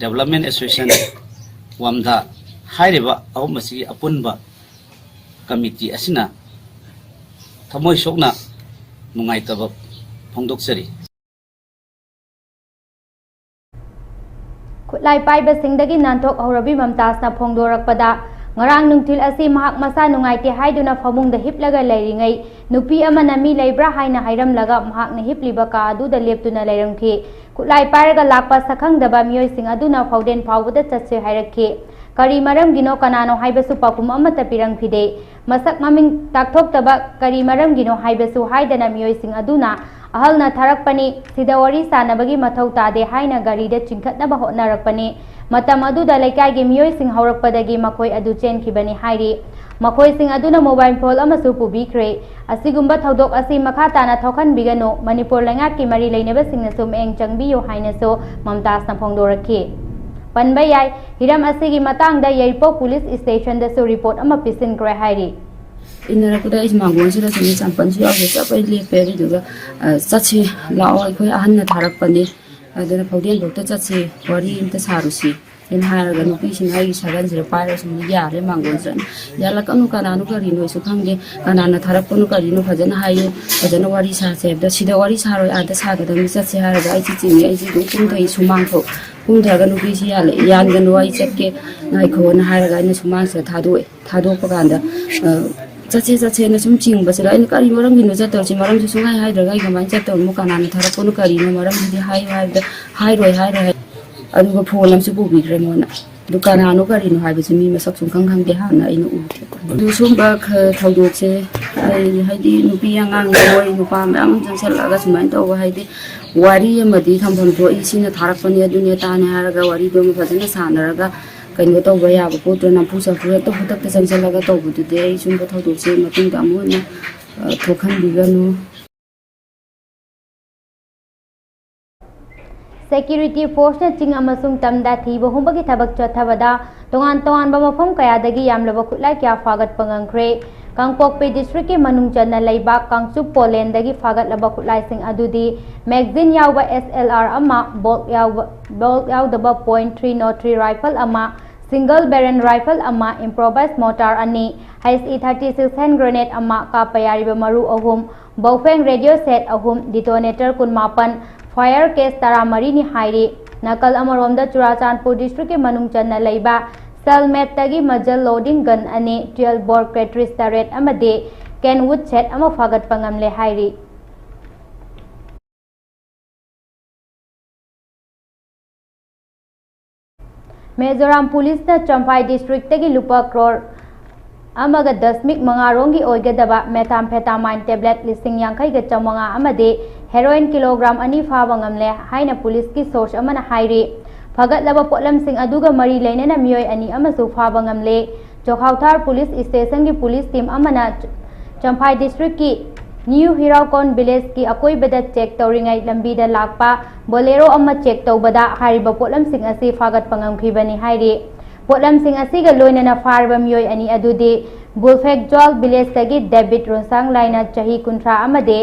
Development Association, ꯋꯥꯝꯗꯥ ꯍꯥꯏꯔꯤꯕ ꯑꯍꯨꯝ ꯑꯁꯤꯒꯤ ꯑꯄꯨꯟꯕ ꯀꯃꯤꯇꯤ ꯑꯁꯤꯅ ꯊꯃꯣꯏ ꯁꯣꯛꯅ ꯅꯨꯡꯉꯥꯏꯇꯕ ꯐꯣꯡꯗꯣꯛꯆꯔꯤ꯫ ꯈꯨꯠꯂꯥꯏ ꯄꯥꯏꯕꯁꯤꯡꯗꯒꯤ ꯅꯥꯟꯊꯣꯛꯍꯧꯔꯕꯤ ꯃꯝꯇꯥꯖꯅ ꯐꯣꯡꯗꯣꯔꯛꯄꯗ, ꯉꯔꯥꯡ ꯅꯨꯡꯊꯤꯜ ꯑꯁꯤ ꯃꯍꯥꯛ ꯃꯁꯥ ꯅꯨꯡꯉꯥꯏꯇꯦ ꯍꯥꯏꯗꯨꯅ ꯐꯃꯨꯡꯗ ꯍꯤꯞꯂꯒ ꯂꯩꯔꯤꯉꯩ, ꯅꯨꯄꯤ ꯑꯃꯅ ꯃꯤ ꯂꯩꯕ꯭ꯔꯥ ꯍꯥꯏꯅ ꯍꯥꯏꯔꯝꯂꯒ ꯃꯍꯥꯛꯅ ꯍꯤꯞꯂꯤꯕ ꯀꯥ ꯑꯗꯨꯗ ꯂꯦꯞꯇꯨꯅ ꯂꯩꯔꯝꯈꯤ꯫ ꯈꯨꯠꯂꯥꯏ ꯄꯥꯏꯔꯒ ꯂꯥꯛꯄ ꯁꯛꯈꯪꯗꯕ ꯃꯤꯑꯣꯏꯁꯤꯡ ꯑꯗꯨꯅ ꯐꯥꯎꯗꯦꯟ ꯐꯥꯎꯕꯗ ꯆꯠꯁꯦ ꯍꯥꯏꯔꯛꯈꯤ꯫ ꯀꯔꯤ ꯃꯔꯝꯒꯤꯅꯣ, ꯀꯅꯥꯅꯣ ꯍꯥꯏꯕꯁꯨ ꯄꯥꯎꯈꯨꯝ ꯑꯃꯠꯇ ꯄꯤꯔꯝꯈꯤꯗꯦ꯫ ꯃꯁꯛ ꯃꯃꯤꯡ ꯇꯥꯛꯊꯣꯛꯇꯕ, ꯀꯔꯤ ꯃꯔꯝꯒꯤꯅꯣ ꯍꯥꯏꯕꯁꯨ ꯍꯥꯏꯗꯅ ꯃꯤꯑꯣꯏꯁꯤꯡ ꯑꯗꯨꯅ ꯑꯍꯜꯅ ꯊꯥꯔꯛꯄꯅꯤ, ꯁꯤꯗ ꯋꯥꯔꯤ ꯁꯥꯟꯅꯕꯒꯤ ꯃꯊꯧ ꯇꯥꯗꯦ ꯍꯥꯏꯅ ꯒꯥꯔꯤꯗ ꯆꯤꯡꯈꯠꯅꯕ ꯍꯣꯠꯅꯔꯛꯄꯅꯤ꯫ ꯃꯇꯝ ꯑꯗꯨꯗ ꯂꯩꯀꯥꯏꯒꯤ ꯃꯤꯑꯣꯏꯁꯤꯡ ꯍꯧꯔꯛꯄꯗꯒꯤ ꯃꯈꯣꯏ ꯑꯗꯨ ꯆꯦꯟꯈꯤꯕꯅꯤ ꯍꯥꯏꯔꯤ꯫ ꯃꯈꯣꯏꯁꯤꯡ ꯑꯗꯨꯅ mobile phone ꯑꯃꯁꯨ ꯄꯨꯕꯤꯈ꯭ꯔꯦ꯫ ꯑꯁꯤꯒꯨꯝꯕ ꯊꯧꯗꯣꯛ ꯑꯁꯤ ꯃꯈꯥ ꯇꯥꯅ ꯊꯣꯛꯍꯟꯕꯤꯒꯅꯨ, ꯃꯅꯤꯄꯨꯔ ꯂꯩꯉꯥꯛꯀꯤ ꯃꯔꯤ ꯂꯩꯅꯕꯁꯤꯡꯅꯁꯨ ꯃꯤꯠꯌꯦꯡ ꯆꯪꯕꯤꯌꯨ ꯍꯥꯏꯅꯁꯨ ꯃꯝꯇꯥꯖꯅ ꯐꯣꯡꯗꯣꯔꯛꯈꯤ꯫ ꯄꯟꯕ ꯌꯥꯏ, ꯍꯤꯔꯝ ꯑꯁꯤꯒꯤ ꯃꯇꯥꯡꯗ ꯌꯥꯏꯔꯤꯄꯣꯛ police stationꯗꯁꯨ report ꯑꯃ ꯄꯤꯁꯤꯟꯈ꯭ꯔꯦ ꯍꯥꯏꯔꯤ꯫ ꯏꯟꯅꯔꯛꯄꯗ ꯑꯩꯁꯦ ꯃꯥꯡꯒꯣꯟꯁꯤꯗ ꯁꯨꯝ ꯆꯝꯄꯜꯁꯨ ꯌꯥꯎꯗꯦ, ꯆꯞ ꯑꯩ ꯂꯦꯞꯄꯦ꯫ ꯑꯗꯨꯗꯨꯒ, ꯑ, "ꯆꯠꯁꯤ ꯂꯥꯛꯑꯣ, ꯑꯩꯈꯣꯏ ꯑꯍꯟꯅ ꯊꯥꯔꯛꯄꯅꯦ, ꯑꯗꯨꯅ ꯐꯥꯎꯗꯦꯟꯐꯧꯇ ꯆꯠꯁꯤ, ꯋꯥꯔꯤ ꯑꯝꯇ ꯁꯥꯔꯨꯁꯤ" ꯍꯥꯏꯅ ꯍꯥꯏꯔꯒ ꯅꯨꯄꯤꯁꯤꯅ ꯑꯩꯒꯤ ꯁꯥꯒꯟꯁꯤꯗ ꯄꯥꯏꯔꯒ ꯁꯨꯝ ꯌꯥꯜꯂꯦ ꯃꯥꯡꯒꯣꯟꯁꯤꯗ꯫ ꯌꯥꯜꯂꯛꯀꯅꯨ, ꯀꯅꯥꯅꯣ ꯀꯔꯤꯅꯣꯁꯨ ꯈꯪꯗꯦ, ꯀꯅꯥꯅ ꯊꯥꯔꯛꯄꯅꯣ ꯀꯔꯤꯅꯣ ꯐꯖꯅ ꯍꯥꯏꯌꯨ, ꯐꯖꯅ ꯋꯥꯔꯤ ꯁꯥꯁꯦ ꯍꯥꯏꯕꯗ, "ꯁꯤꯗ ꯋꯥꯔꯤ ꯁꯥꯔꯣꯏ, ꯑꯥꯗ ꯁꯥꯒꯗꯕꯅꯤ, ꯆꯠꯁꯦ" ꯍꯥꯏꯔꯒ ꯑꯩꯁꯦ ꯆꯤꯡꯉꯦ꯫ ꯑꯩꯁꯦ ꯑꯗꯨꯝ ꯀꯨꯝꯊꯩ, ꯁꯨꯃꯥꯡ ꯊꯣꯛ ꯀꯨꯝꯊꯔꯒ ꯅꯨꯄꯤꯁꯤ ꯌꯥꯜꯂꯦ, "ꯌꯥꯟꯒꯅꯨ, ꯑꯩ ꯆꯠꯀꯦ, ꯉꯥꯏꯈꯣꯅ" ꯍꯥꯏꯔꯒ ꯑꯩꯅ ꯁꯨꯃꯥꯡꯁꯤꯗ ꯊꯥꯗꯣꯛꯑꯦ꯫ ꯊꯥꯗꯣꯛꯄ ꯀꯥꯟꯗ, ꯑ, "ꯆꯠꯁꯦ, ꯆꯠꯁꯦꯅ" ꯁꯨꯝ ꯆꯤꯡꯕꯁꯤꯗ ꯑꯩꯅ, "ꯀꯔꯤ ꯃꯔꯝꯒꯤꯅꯣ ꯆꯠꯇꯧꯔꯤꯁꯤ? ꯃꯔꯝꯁꯨ ꯁꯨꯡꯍꯥꯏ ꯍꯥꯏꯗ꯭ꯔꯒ ꯑꯩ ꯀꯃꯥꯏꯅ ꯆꯠꯇꯧꯔꯤꯅꯣ? ꯀꯅꯥꯅ ꯊꯥꯔꯛꯄꯅꯣ? ꯀꯔꯤꯅꯣ? ꯃꯔꯝꯗꯨꯗꯤ ꯍꯥꯏꯌꯨ" ꯍꯥꯏꯕꯗ, "ꯍꯥꯏꯔꯣꯏ, ꯍꯥꯏꯔꯣꯏ" ꯍꯥꯏ꯫ ꯑꯗꯨꯒ phone ꯑꯃꯁꯨ ꯄꯨꯕꯤꯈ꯭ꯔꯦ ꯃꯣꯏꯅ꯫ ꯑꯗꯨ ꯀꯅꯥꯅꯣ ꯀꯔꯤꯅꯣ ꯍꯥꯏꯕꯁꯤ ꯃꯤ ꯃꯁꯛ ꯁꯨꯡꯈꯪ ꯈꯪꯗꯦ, ꯍꯥꯟꯅ ꯑꯩꯅ ꯎꯗꯦ꯫ ꯑꯗꯨ ꯁꯨꯝꯕ ꯈ-, ꯊꯧꯗꯣꯛꯁꯦ ꯑꯩ, ꯍꯥꯏꯗꯤ, ꯅꯨꯄꯤ ꯑꯉꯥꯡ, ꯃꯣꯏ ꯅꯨꯄꯥ ꯃꯌꯥꯝ ꯑꯃ ꯆꯪꯁꯜꯂꯛꯑꯒ ꯁꯨꯃꯥꯏꯅ ꯇꯧꯕ, ꯍꯥꯏꯗꯤ, ꯋꯥꯔꯤ ꯑꯃꯗꯤ ꯊꯝꯐꯝ ꯊꯣꯛꯏ, ꯁꯤꯅ ꯊꯥꯔꯛꯄꯅꯤ, ꯑꯗꯨꯅꯦ, ꯑꯗꯥꯅꯦ ꯍꯥꯏꯔꯒ ꯋꯥꯔꯤꯗꯣ ꯑꯃ ꯐꯖꯅ ꯁꯥꯟꯅꯔꯒ ꯀꯩꯅꯣ ꯇꯧꯕ ꯌꯥꯕ ꯄꯣꯠꯇꯣ, ꯅꯝꯐꯨ ꯁꯥꯐꯨ ꯍꯦꯛꯇ ꯈꯨꯗꯛꯇ ꯆꯪꯁꯤꯜꯂꯒ ꯇꯧꯕꯗꯨꯗꯤ ꯑꯩ ꯁꯨꯝꯕ ꯊꯧꯗꯣꯛꯁꯦ ꯃꯇꯨꯡꯗ ꯑꯃꯨꯛ ꯍꯟꯅ, ꯑ, ꯊꯣꯛꯍꯟꯕꯤꯒꯅꯨ꯫ Security forceꯅ ꯆꯤꯡ ꯑꯃꯁꯨꯡ ꯇꯝꯗ ꯊꯤꯕ ꯍꯨꯝꯕꯒꯤ ꯊꯕꯛ ꯆꯠꯊꯕꯗ ꯇꯣꯉꯥꯟ ꯇꯣꯉꯥꯟꯕ ꯃꯐꯝ ꯀꯌꯥꯗꯒꯤ ꯌꯥꯝꯂꯕ ꯈꯨꯠꯂꯥꯏ ꯀꯌꯥ ꯐꯥꯒꯠꯄ ꯉꯝꯈ꯭ꯔꯦ꯫ ꯀꯥꯡꯄꯣꯛꯄꯤ districtꯀꯤ ꯃꯅꯨꯡ ꯆꯟꯅ ꯂꯩꯕ ꯀꯥꯡꯆꯨꯞ ꯄꯣꯂꯦꯟꯗꯒꯤ ꯐꯥꯒꯠꯂꯕ ꯈꯨꯠꯂꯥꯏꯁꯤꯡ ꯑꯗꯨꯗꯤ magazine ꯌꯥꯎꯕ S L R ꯑꯃ, bolt ꯌꯥꯎꯕ, bolt ꯌꯥꯎꯗꯕ point three zero three rifle ꯑꯃ, single barrel rifle ꯑꯃ, improvised mortar ꯑꯅꯤ, H E thirty six hand grenade ꯑꯃ, ꯀꯥꯞꯄ ꯌꯥꯔꯤꯕ ꯃꯔꯨ ꯑꯍꯨꯝ, ꯕꯧꯐꯦꯡ radio set ꯑꯍꯨꯝ, detonator ꯀꯨꯟꯃꯥꯄꯟ, fire case ꯇꯔꯥꯃꯔꯤꯅꯤ ꯍꯥꯏꯔꯤ꯫ ꯅꯥꯀꯜ ꯑꯃꯔꯣꯝꯗ ꯆꯨꯔꯥꯆꯥꯟꯄꯨꯔ districtꯀꯤ ꯃꯅꯨꯡ ꯆꯟꯅ ꯂꯩꯕ Selmetꯇꯒꯤ muzzle loading gun ꯑꯅꯤ, twelve bore cartridge ꯇꯔꯦꯠ ꯑꯃꯗꯤ Kenwood set ꯑꯃ ꯐꯥꯒꯠꯄ ꯉꯝꯂꯦ ꯍꯥꯏꯔꯤ꯫ ꯃꯤꯖꯣꯔꯥꯝ ꯄꯨꯂꯤꯁꯅ ꯆꯝꯐꯥꯏ ꯗꯤꯁꯇ꯭ꯔꯤꯛꯇꯒꯤ ꯂꯨꯄꯥ ꯀ꯭ꯔꯣꯔ ꯑꯃꯒ ꯗꯁꯃꯤꯛ ꯃꯉꯥ ꯔꯣꯝꯒꯤ ꯑꯣꯏꯒꯗꯕ methamphetamine tablet ꯂꯤꯁꯤꯡ ꯌꯥꯡꯈꯩꯒ ꯆꯥꯃꯉꯥ ꯑꯃꯗꯤ heroin ꯀꯤꯂꯣꯒ꯭ꯔꯥꯝ ꯑꯅꯤ ꯐꯥꯕ ꯉꯝꯂꯦ ꯍꯥꯏꯅ ꯄꯨꯂꯤꯁꯀꯤ source ꯑꯃꯅ ꯍꯥꯏꯔꯤ꯫ ꯐꯒꯠꯂꯕ ꯄꯣꯠꯂꯝꯁꯤꯡ ꯑꯗꯨꯒ ꯃꯔꯤ ꯂꯩꯅꯅ ꯃꯤꯑꯣꯏ ꯑꯅꯤ ꯑꯃꯁꯨ ꯐꯥꯕ ꯉꯝꯂꯦ꯫ ꯆꯣꯈꯥꯎꯊꯥꯔ ꯄꯨꯂꯤꯁ ꯁ꯭ꯇꯦꯁꯟꯒꯤ ꯄꯨꯂꯤꯁ ꯇꯤꯝ ꯑꯃꯅ ꯆꯝꯐꯥꯏ ꯗꯤꯁꯇ꯭ꯔꯤꯛꯀꯤ ꯅ꯭ꯌꯨ ꯍꯤꯔꯥꯎꯀꯣꯟ ꯚꯤꯂꯦꯖꯀꯤ ꯑꯀꯣꯏꯕꯗ ꯆꯦꯛ ꯇꯧꯔꯤꯉꯩ ꯂꯝꯕꯤꯗ ꯂꯥꯛꯄ ꯕꯣꯂꯦꯔꯣ ꯑꯃ ꯆꯦꯛ ꯇꯧꯕꯗ ꯍꯥꯏꯔꯤꯕ ꯄꯣꯠꯂꯝꯁꯤꯡ ꯑꯁꯤ ꯐꯥꯒꯠꯄ ꯉꯝꯈꯤꯕꯅꯤ ꯍꯥꯏꯔꯤ꯫ ꯄꯣꯠꯂꯝꯁꯤꯡ ꯑꯁꯤꯒ ꯂꯣꯏꯅꯅ ꯐꯥꯔꯕ ꯃꯤꯑꯣꯏ ꯑꯅꯤ ꯑꯗꯨꯗꯤ ꯕꯨꯜꯐꯦꯛꯖꯣꯜ ꯚꯤꯂꯦꯖꯇꯒꯤ ꯗꯦꯕꯤꯠ ꯔꯣꯟꯁꯥꯡ ꯂꯥꯏꯅ ꯆꯍꯤ ꯀꯨꯟꯊ꯭ꯔꯥ ꯑꯃꯗꯤ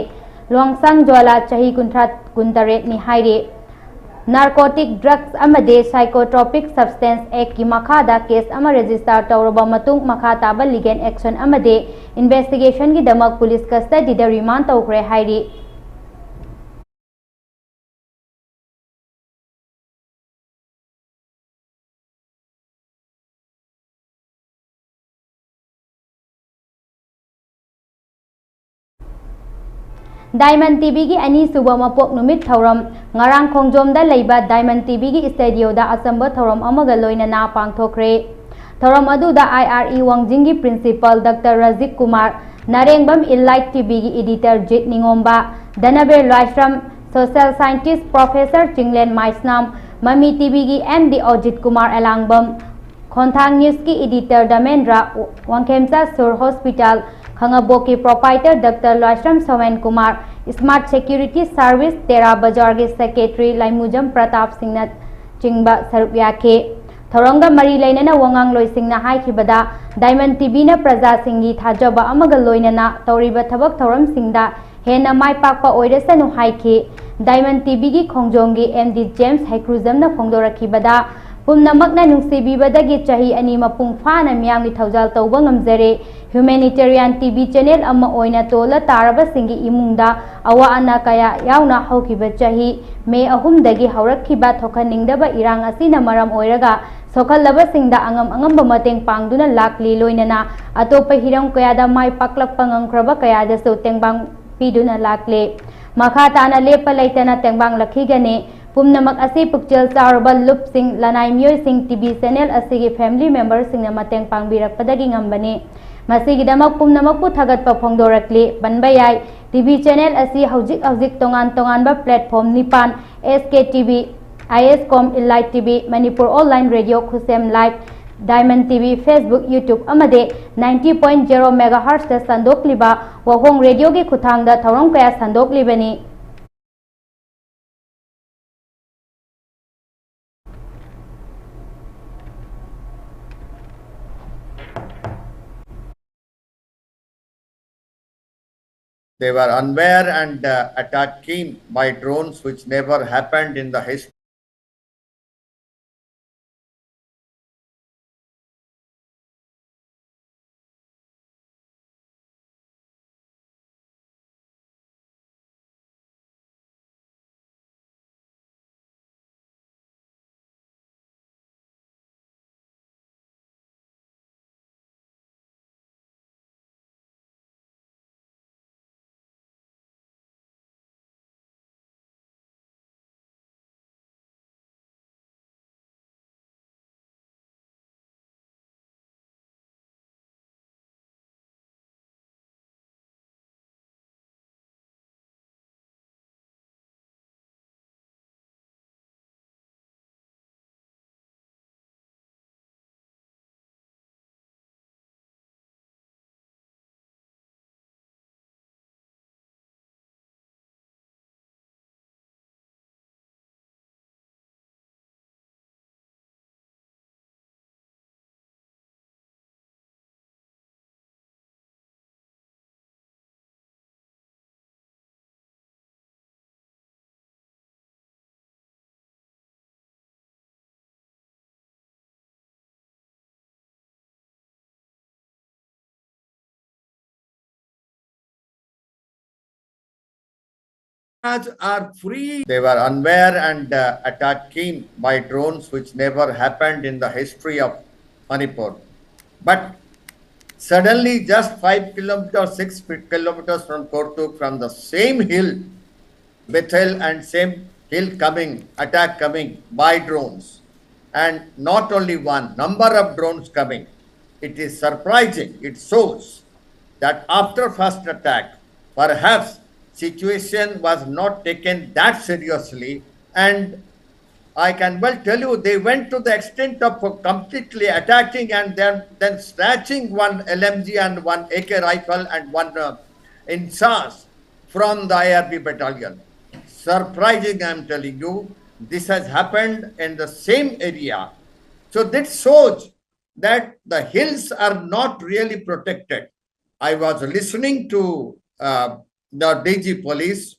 ꯂꯣꯡꯁꯥꯡ ꯖꯣꯂꯥ ꯆꯍꯤ ꯀꯨꯟꯊ꯭ꯔꯥ ꯀꯨꯟꯇꯔꯦꯠꯅꯤ ꯍꯥꯏꯔꯤ꯫ Narcotic Drugs ꯑꯃꯗꯤ Psychotropic Substance Actꯀꯤ ꯃꯈꯥꯗ case ꯑꯃ register ꯇꯧꯔꯕ ꯃꯇꯨꯡ, ꯃꯈꯥ ꯇꯥꯕ legal action ꯑꯃꯗꯤ investigationꯒꯤꯗꯃꯛ police custodyꯗ remand ꯇꯧꯈ꯭ꯔꯦ ꯍꯥꯏꯔꯤ꯫ Diamond TVꯒꯤ ꯑꯅꯤꯁꯨꯕ ꯃꯄꯣꯛ ꯅꯨꯃꯤꯠ ꯊꯧꯔꯝ ꯉꯔꯥꯡ ꯈꯣꯡꯖꯣꯝꯗ ꯂꯩꯕ Diamond TVꯒꯤ studioꯗ ꯑꯆꯝꯕ ꯊꯧꯔꯝ ꯑꯃꯒ ꯂꯣꯏꯅꯅ ꯄꯥꯡꯊꯣꯛꯈ꯭ꯔꯦ꯫ ꯊꯧꯔꯝ ꯑꯗꯨꯗ IRE ꯋꯥꯡꯖꯤꯡꯒꯤ principal Doctor Rajiv Kumar, ꯅꯥꯔꯦꯡꯕꯝ Elite TVꯒꯤ editor ꯖꯤꯠ ꯅꯤꯉꯣꯝꯕ, ꯙꯅꯕꯤꯔ ꯂꯥꯏꯁ꯭ꯔꯝ, social scientist Professor ꯆꯤꯡꯂꯦꯟ ꯃꯥꯏꯁꯅꯥꯝ, ꯃꯃꯤ TVꯒꯤ MD ꯑꯣꯖꯤꯠ ꯀꯨꯃꯥꯔ ꯑꯦꯂꯥꯡꯕꯝ, ꯈꯣꯡꯊꯥꯡ Newsꯀꯤ editor ꯗꯃꯦꯟꯗ꯭ꯔ, ꯋꯥꯡꯈꯦꯝꯆꯥ ꯁꯨꯔ Hospital ꯈꯥꯉꯕꯣꯛꯀꯤ proprietor Doctor Laishram Somen Kumar, Smart Security Service ꯇꯦꯔꯥ ꯕꯖꯥꯔꯒꯤ secretary ꯂꯥꯏꯃꯨꯖꯝ ꯄ꯭ꯔꯇꯥꯞ ꯁꯤꯡꯅ ꯆꯤꯡꯕ ꯁꯔꯨꯛ ꯌꯥꯈꯤ꯫ ꯊꯧꯔꯝꯒ ꯃꯔꯤ ꯂꯩꯅꯅ ꯋꯥꯉꯥꯡꯂꯣꯏꯁꯤꯡꯅ ꯍꯥꯏꯈꯤꯕꯗ, Diamond TVꯅ ꯄ꯭ꯔꯖꯥꯁꯤꯡꯒꯤ ꯊꯥꯖꯕ ꯑꯃꯒ ꯂꯣꯏꯅꯅ ꯇꯧꯔꯤꯕ ꯊꯕꯛ ꯊꯧꯔꯝꯁꯤꯡꯗ ꯍꯦꯟꯅ ꯃꯥꯏ ꯄꯥꯛꯄ ꯑꯣꯏꯔꯁꯅꯨ ꯍꯥꯏꯈꯤ꯫ Diamond TVꯒꯤ ꯈꯣꯡꯖꯣꯝꯒꯤ MD ꯖꯦꯝꯁ ꯍꯩꯀ꯭ꯔꯨꯖꯝꯅ ꯐꯣꯡꯗꯣꯔꯛꯈꯤꯕꯗ, ꯄꯨꯝꯅꯃꯛꯅ ꯅꯨꯡꯁꯤꯕꯤꯕꯗꯒꯤ ꯆꯍꯤ ꯑꯅꯤ ꯃꯄꯨꯡ ꯐꯥꯅ ꯃꯤꯌꯥꯝꯒꯤ ꯊꯧꯖꯥꯜ ꯇꯧꯕ ꯉꯝꯖꯔꯦ꯫ Humanitarian TV channel ꯑꯃ ꯑꯣꯏꯅ ꯇꯣꯜꯂ ꯇꯥꯔꯕꯁꯤꯡꯒꯤ ꯏꯃꯨꯡꯗ ꯑꯋꯥ ꯑꯅꯥ ꯀꯌꯥ ꯌꯥꯎꯅ ꯍꯧꯈꯤꯕ ꯆꯍꯤ ꯃꯦ ꯑꯍꯨꯝꯗꯒꯤ ꯍꯧꯔꯛꯈꯤꯕ ꯊꯣꯛꯍꯟꯅꯤꯡꯗꯕ ꯏꯔꯥꯡ ꯑꯁꯤꯅ ꯃꯔꯝ ꯑꯣꯏꯔꯒ ꯁꯣꯛꯍꯜꯂꯕꯁꯤꯡꯗ ꯑꯉꯝ ꯑꯉꯝꯕ ꯃꯇꯦꯡ ꯄꯥꯡꯗꯨꯅ ꯂꯥꯛꯂꯤ, ꯂꯣꯏꯅꯅ ꯑꯇꯣꯞꯄ ꯍꯤꯔꯝ ꯀꯌꯥꯗ ꯃꯥꯏ ꯄꯥꯛꯂꯛꯄ ꯉꯝꯈ꯭ꯔꯕ ꯀꯌꯥꯗꯁꯨ ꯇꯦꯡꯕꯥꯡ ꯄꯤꯗꯨꯅ ꯂꯥꯛꯂꯤ꯫ ꯃꯈꯥ ꯇꯥꯅ ꯂꯦꯞꯄ ꯂꯩꯇꯅ ꯇꯦꯡꯕꯥꯡꯂꯛꯈꯤꯒꯅꯤ꯫ ꯄꯨꯝꯅꯃꯛ ꯑꯁꯤ ꯄꯨꯛꯆꯦꯜ ꯆꯥꯎꯔꯕ ꯂꯨꯞꯁꯤꯡ, ꯂꯅꯥꯏ ꯃꯤꯑꯣꯏꯁꯤꯡ, ꯇꯤꯚꯤ ꯆꯦꯅꯦꯜ ꯑꯁꯤꯒꯤ ꯐꯦꯃꯤꯂꯤ ꯃꯦꯝꯕꯔꯁꯤꯡꯅ ꯃꯇꯦꯡ ꯄꯥꯡꯕꯤꯔꯛꯄꯗꯒꯤ ꯉꯝꯕꯅꯤ꯫ ꯃꯁꯤꯒꯤꯗꯃꯛ ꯄꯨꯝꯅꯃꯛꯄꯨ ꯊꯥꯒꯠꯄ ꯐꯣꯡꯗꯣꯔꯛꯂꯤ꯫ ꯄꯟꯕ ꯌꯥꯏ, ꯇꯤꯚꯤ ꯆꯦꯅꯦꯜ ꯑꯁꯤ ꯍꯧꯖꯤꯛ ꯍꯧꯖꯤꯛ ꯇꯣꯉꯥꯟ ꯇꯣꯉꯥꯟꯕ ꯄ꯭ꯂꯦꯠꯐꯣꯔꯝ ꯅꯤꯄꯥꯟ, S K TV, I S com, Inlight TV, Manipur online radio, Khusem live, diamond TV, Facebook, YouTube ꯑꯃꯗꯤ ninety point zero megahertzꯇ ꯁꯟꯗꯣꯛꯂꯤꯕ ꯋꯥꯍꯣꯡ ꯔꯦꯗꯤꯑꯣꯒꯤ ꯈꯨꯠꯊꯥꯡꯗ ꯊꯧꯔꯝ ꯀꯌꯥ ꯁꯟꯗꯣꯛꯂꯤꯕꯅꯤ꯫ They were unaware and uh, attack came by drones, which never happened in the history. Are free. They were unaware and uh, attack came by drones, which never happened in the history of Manipur. But suddenly, just five kilometers, six kilometers from Kortuk, from the same hill, Bethel and same hill coming, attack coming by drones, and not only one, number of drones coming. It is surprising. It shows that after first attack, perhaps situation was not taken that seriously, and I can well tell you they went to the extent of completely attacking and then, then snatching one L M G and one A K rifle and one uh, INSAS from the I R B battalion. Surprising, I'm telling you, this has happened in the same area. So this shows that the hills are not really protected. I was listening to uh, the D G police,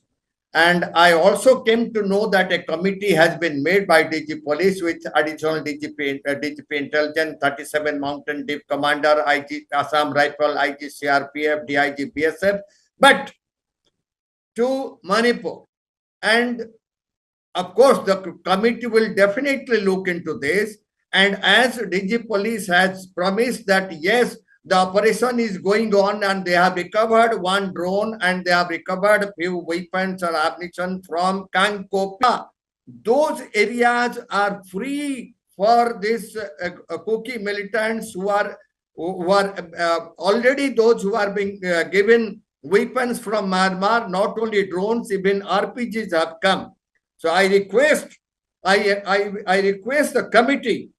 and I also came to know that a committee has been made by D G police with additional D G P, uh, D G P intelligence, thirty-seven mountain div commander, I G Assam Rifle, I G C R P F, D I G B S F, but to Manipur. And of course, the committee will definitely look into this. And as D G police has promised that yes, the operation is going on and they have recovered one drone and they have recovered a few weapons or ammunition from Kangpokpi. Those areas are free for this uh, uh, Kuki militants who are who are uh, already those who are being uh, given weapons from Myanmar, not only drones, even R P Gs have come. So I request, I, I, I request the committee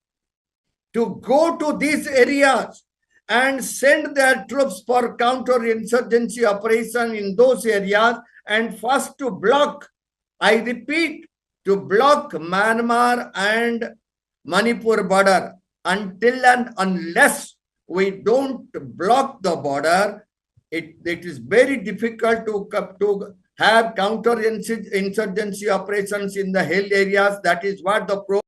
to go to these areas and send their troops for counter-insurgency operation in those areas and first to block, I repeat, to block Myanmar and Manipur border. Until and unless we don't block the border, it, it is very difficult to, to have counter-insurgency operations in the hill areas. That is what the pro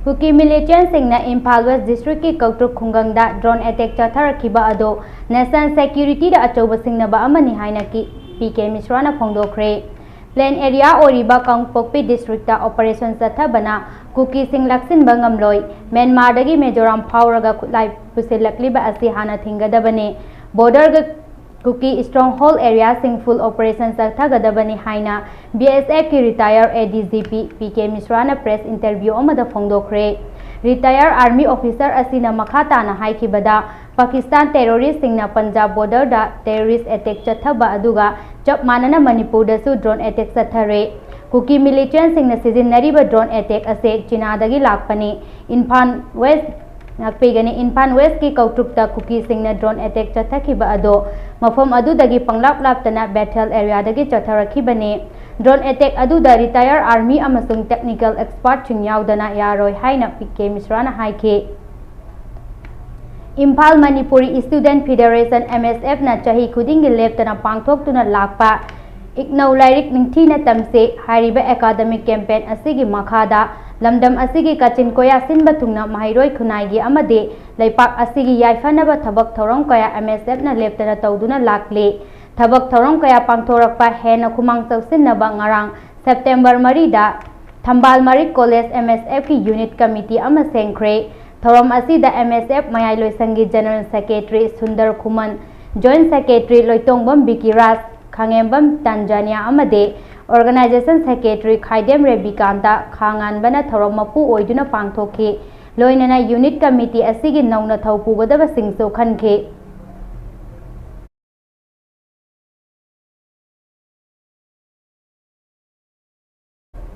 Kuki ꯃꯤꯂꯤꯇꯦꯟꯁꯤꯡꯅ Imphal west ꯗꯤꯁꯇ꯭ꯔꯤꯛꯀꯤ ꯀꯧꯇ꯭ꯔꯨꯛ ꯈꯨꯡꯒꯪꯗ drone attack ꯆꯠꯊꯔꯛꯈꯤꯕ ꯑꯗꯨ national ꯁꯦꯀ꯭ꯌꯨꯔꯤꯇꯤꯗ ꯑꯆꯧꯕ ꯁꯤꯡꯅꯕ ꯑꯃꯅꯤ ꯍꯥꯏꯅ ꯀꯤ-, ꯄꯤ ꯀꯦ ꯃꯤꯁ꯭ꯔꯥꯅ ꯐꯣꯡꯗꯣꯛꯈ꯭ꯔꯦ꯫ ꯄ꯭ꯂꯦꯟ ꯑꯦꯔꯤꯌꯥ ꯑꯣꯏꯔꯤꯕ ꯀꯥꯡꯄꯣꯛꯄꯤ ꯗꯤꯁꯇ꯭ꯔꯤꯛꯇ ꯑꯣꯄꯔꯦꯁꯟ ꯆꯠꯊꯕꯅ ꯀꯨꯀꯤꯁꯤꯡ ꯂꯥꯛꯁꯤꯟꯕ ꯉꯝꯂꯣꯏ꯫ ꯃ꯭ꯌꯥꯟꯃꯥꯔꯗꯒꯤ ꯃꯤꯖꯣꯔꯥꯝ ꯐꯥꯎꯔꯒ ꯈꯨꯠꯂꯥꯏ ꯄꯨꯁꯤꯜꯂꯛꯂꯤꯕ ꯑꯁꯤ ꯍꯥꯟꯅ ꯊꯤꯡꯒꯗꯕꯅꯤ꯫ ꯕꯣꯔꯗꯔꯒ ꯀꯨꯀꯤ ꯁ꯭ꯇ꯭ꯔꯣꯡꯍꯣꯜ ꯑꯦꯔꯤꯌꯥꯁꯤꯡ ꯐꯨꯜ ꯑꯣꯄꯔꯦꯁꯟ ꯆꯠꯊꯒꯗꯕꯅꯤ ꯍꯥꯏꯅ ꯕꯤ ꯑꯦꯁ ꯑꯦꯐꯀꯤ retired A D G P P K ꯃꯤꯁ꯭ꯔꯥꯅ ꯄ꯭ꯔꯦꯁ ꯏꯟꯇꯔꯚ꯭ꯌꯨ ꯑꯃꯗ ꯐꯣꯡꯗꯣꯛꯈ꯭ꯔꯦ꯫ ꯔꯤꯇꯥꯌꯔ ꯑꯥꯔꯃꯤ ꯑꯣꯐꯤꯁꯔ ꯑꯁꯤꯅ ꯃꯈꯥ ꯇꯥꯅ ꯍꯥꯏꯈꯤꯕꯗ, ꯄꯥꯀꯤꯁꯇꯥꯟ ꯇꯦꯔꯣꯔꯤꯁ꯭ꯠꯁꯤꯡꯅ ꯄꯟꯖꯥꯕ ꯕꯣꯔꯗꯔꯗ ꯇꯦꯔꯣꯔꯤꯁ꯭ꯠ ꯑꯦꯇꯦꯛ ꯆꯠꯊꯕ ꯑꯗꯨꯒ ꯆꯞ ꯃꯥꯟꯅꯅ ꯃꯅꯤꯄꯨꯔꯗꯁꯨ ꯗ꯭ꯔꯣꯟ ꯑꯦꯇꯦꯛ ꯆꯠꯊꯔꯦ꯫ ꯀꯨꯀꯤ ꯃꯤꯂꯤꯇꯦꯟꯁꯤꯡꯅ ꯁꯤꯖꯤꯟꯅꯔꯤꯕ ꯗ꯭ꯔꯣꯟ ꯑꯦꯇꯦꯛ ꯑꯁꯦ ꯆꯤꯅꯥꯗꯒꯤ ꯂꯥꯛꯄꯅꯤ꯫ ꯏꯝꯐꯥꯜ ꯋꯦꯁ꯭ꯠ ꯉꯥꯛꯄꯤꯒꯅꯤ꯫ ꯏꯝꯐꯥꯜ ꯋꯦꯁ꯭ꯠꯀꯤ ꯀꯧꯇ꯭ꯔꯨꯛꯇ ꯀꯨꯀꯤꯁꯤꯡꯅ ꯗ꯭ꯔꯣꯟ ꯑꯦꯇꯦꯛ ꯆꯠꯊꯈꯤꯕ ꯑꯗꯣ ꯃꯐꯝ ꯑꯗꯨꯗꯒꯤ ꯄꯪꯂꯥꯞ ꯂꯥꯞꯇꯅ ꯕꯦꯊꯦꯜ ꯑꯦꯔꯤꯌꯥꯗꯒꯤ ꯆꯠꯊꯔꯛꯈꯤꯕꯅꯤ꯫ ꯗ꯭ꯔꯣꯟ ꯑꯦꯇꯦꯛ ꯑꯗꯨꯗ ꯔꯤꯇꯥꯌꯔ ꯑꯥꯔꯃꯤ ꯑꯃꯁꯨꯡ ꯇꯦꯛꯅꯤꯀꯦꯜ ꯑꯦꯛꯁꯄꯔꯠꯁꯤꯡ ꯌꯥꯎꯗꯅ ꯌꯥꯔꯣꯏ ꯍꯥꯏꯅ ꯄꯤ ꯀꯦ ꯃꯤꯁ꯭ꯔꯥꯅ ꯍꯥꯏꯈꯤ꯫ Imphal Manipuri student federation, M S ꯑꯦꯐꯅ ꯆꯍꯤ ꯈꯨꯗꯤꯡꯒꯤ ꯂꯦꯞꯇꯅ ꯄꯥꯡꯊꯣꯛꯇꯨꯅ ꯂꯥꯛꯄ ꯏꯒꯅꯧ ꯂꯥꯏꯔꯤꯛ ꯅꯤꯡꯊꯤꯅ ꯇꯝꯁꯤ ꯍꯥꯏꯔꯤꯕ ꯑꯦꯀꯥꯗꯃꯤꯛ ꯀꯦꯝꯄꯦꯟ ꯑꯁꯤꯒꯤ ꯃꯈꯥꯗ ꯂꯝꯗꯝ ꯑꯁꯤꯒꯤ ꯀꯥꯆꯤꯟ ꯀꯣꯌꯥ ꯁꯤꯟꯕ ꯊꯨꯡꯅ ꯃꯍꯩꯔꯣꯏ ꯈꯨꯟꯅꯥꯏꯒꯤ ꯑꯃꯗꯤ ꯂꯩꯄꯥꯛ ꯑꯁꯤꯒꯤ ꯌꯥꯏꯐꯅꯕ ꯊꯕꯛ ꯊꯧꯔꯝ ꯀꯌꯥ ꯑꯦꯝ ꯑꯦꯁ ꯑꯦꯐꯅ ꯂꯦꯞꯇꯅ ꯇꯧꯗꯨꯅ ꯂꯥꯛꯂꯤ꯫ ꯊꯕꯛ ꯊꯧꯔꯝ ꯀꯌꯥ ꯄꯥꯡꯊꯣꯔꯛꯄ ꯍꯦꯟꯅ ꯈꯨꯃꯥꯡ ꯆꯥꯎꯁꯤꯟꯅꯕ ꯉꯔꯥꯡ ꯁꯦꯞꯇꯦꯝꯕꯔ ꯃꯔꯤꯗ ꯊꯝꯕꯥꯜ ꯃꯔꯤꯛ ꯀꯣꯂꯦꯖ ꯑꯦꯝ ꯑꯦꯁ ꯑꯦꯐꯀꯤ ꯌꯨꯅꯤꯠ ꯀꯃꯤꯇꯤ ꯑꯃ ꯁꯦꯝꯈ꯭ꯔꯦ꯫ ꯊꯧꯔꯝ ꯑꯁꯤꯗ ꯑꯦꯝ ꯑꯦꯁ ꯑꯦꯐ ꯃꯌꯥꯏ ꯂꯣꯏꯁꯪꯒꯤ ꯖꯦꯅꯔꯦꯜ ꯁꯦꯀ꯭ꯔꯦꯇꯔꯤ ꯁꯨꯟꯗꯔ ꯈꯨꯃꯟ, ꯖꯣꯏꯟꯠ ꯁꯦꯀ꯭ꯔꯦꯇꯔꯤ ꯂꯣꯏꯇꯣꯡꯕꯝ ꯕꯤꯀꯤꯔꯥꯖ, ꯈꯥꯉꯦꯝꯕꯝ ꯇꯥꯟꯖꯥꯅꯤꯌꯥ ꯑꯃꯗꯤ ꯑꯣꯔꯒꯅꯥꯏꯖꯦꯁꯟ ꯁꯦꯀ꯭ꯔꯦꯇꯔꯤ ꯈꯥꯏꯗꯦꯝ ꯔꯦꯕꯤꯀꯥꯟꯇ ꯈꯥꯉꯥꯟꯕꯅ ꯊꯧꯔꯝ ꯃꯄꯨ ꯑꯣꯏꯗꯨꯅ ꯄꯥꯡꯊꯣꯛꯈꯤ꯫ ꯂꯣꯏꯅꯅ ꯌꯨꯅꯤꯠ ꯀꯃꯤꯇꯤ ꯑꯁꯤꯒꯤ ꯅꯧꯅ ꯊꯧ ꯄꯨꯒꯗꯕꯁꯤꯡꯁꯨ ꯈꯟꯈꯤ꯫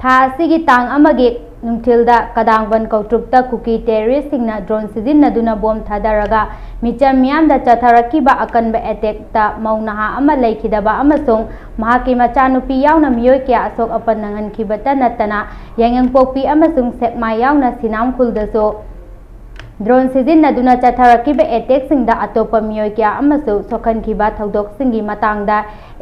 ꯊꯥ ꯑꯁꯤꯒꯤ ꯇꯥꯡ ꯑꯃꯒꯤ ꯅꯨꯡꯊꯤꯜꯗ ꯀꯗꯥꯡꯕꯟ ꯀꯧꯇ꯭ꯔꯨꯛꯇ ꯀꯨꯀꯤ ꯇꯦꯔꯣꯔꯤꯁ꯭ꯠꯁꯤꯡꯅ ꯗ꯭ꯔꯣꯟ ꯁꯤꯖꯤꯟꯅꯗꯨꯅ ꯕꯣꯝ ꯊꯥꯗꯔꯒ ꯃꯤꯆꯝ ꯃꯤꯌꯥꯝꯗ ꯆꯠꯊꯔꯛꯈꯤꯕ ꯑꯀꯟꯕ ꯑꯦꯇꯦꯛꯇ ꯃꯧ ꯅꯍꯥ ꯑꯃ ꯂꯩꯈꯤꯗꯕ ꯑꯃꯁꯨꯡ ꯃꯍꯥꯛꯀꯤ ꯃꯆꯥꯅꯨꯄꯤ ꯌꯥꯎꯅ ꯃꯤꯑꯣꯏ ꯀꯌꯥ ꯑꯁꯣꯛ ꯑꯄꯟ ꯅꯪꯍꯟꯈꯤꯕꯇ ꯅꯠꯇꯅ ꯌꯥꯏꯉꯪꯄꯣꯛꯄꯤ ꯑꯃꯁꯨꯡ ꯁꯦꯛꯃꯥꯏ ꯌꯥꯎꯅ ꯁꯤꯅꯥꯝ ꯈꯨꯜꯗꯁꯨ ꯗ꯭ꯔꯣꯟ ꯁꯤꯖꯤꯟꯅꯗꯨꯅ ꯆꯠꯊꯔꯛꯈꯤꯕ ꯑꯦꯇꯦꯛꯁꯤꯡꯗ ꯑꯇꯣꯞꯄ ꯃꯤꯑꯣꯏ ꯀꯌꯥ ꯑꯃꯁꯨ ꯁꯣꯛꯍꯟꯈꯤꯕ ꯊꯧꯗꯣꯛꯁꯤꯡꯒꯤ ꯃꯇꯥꯡꯗ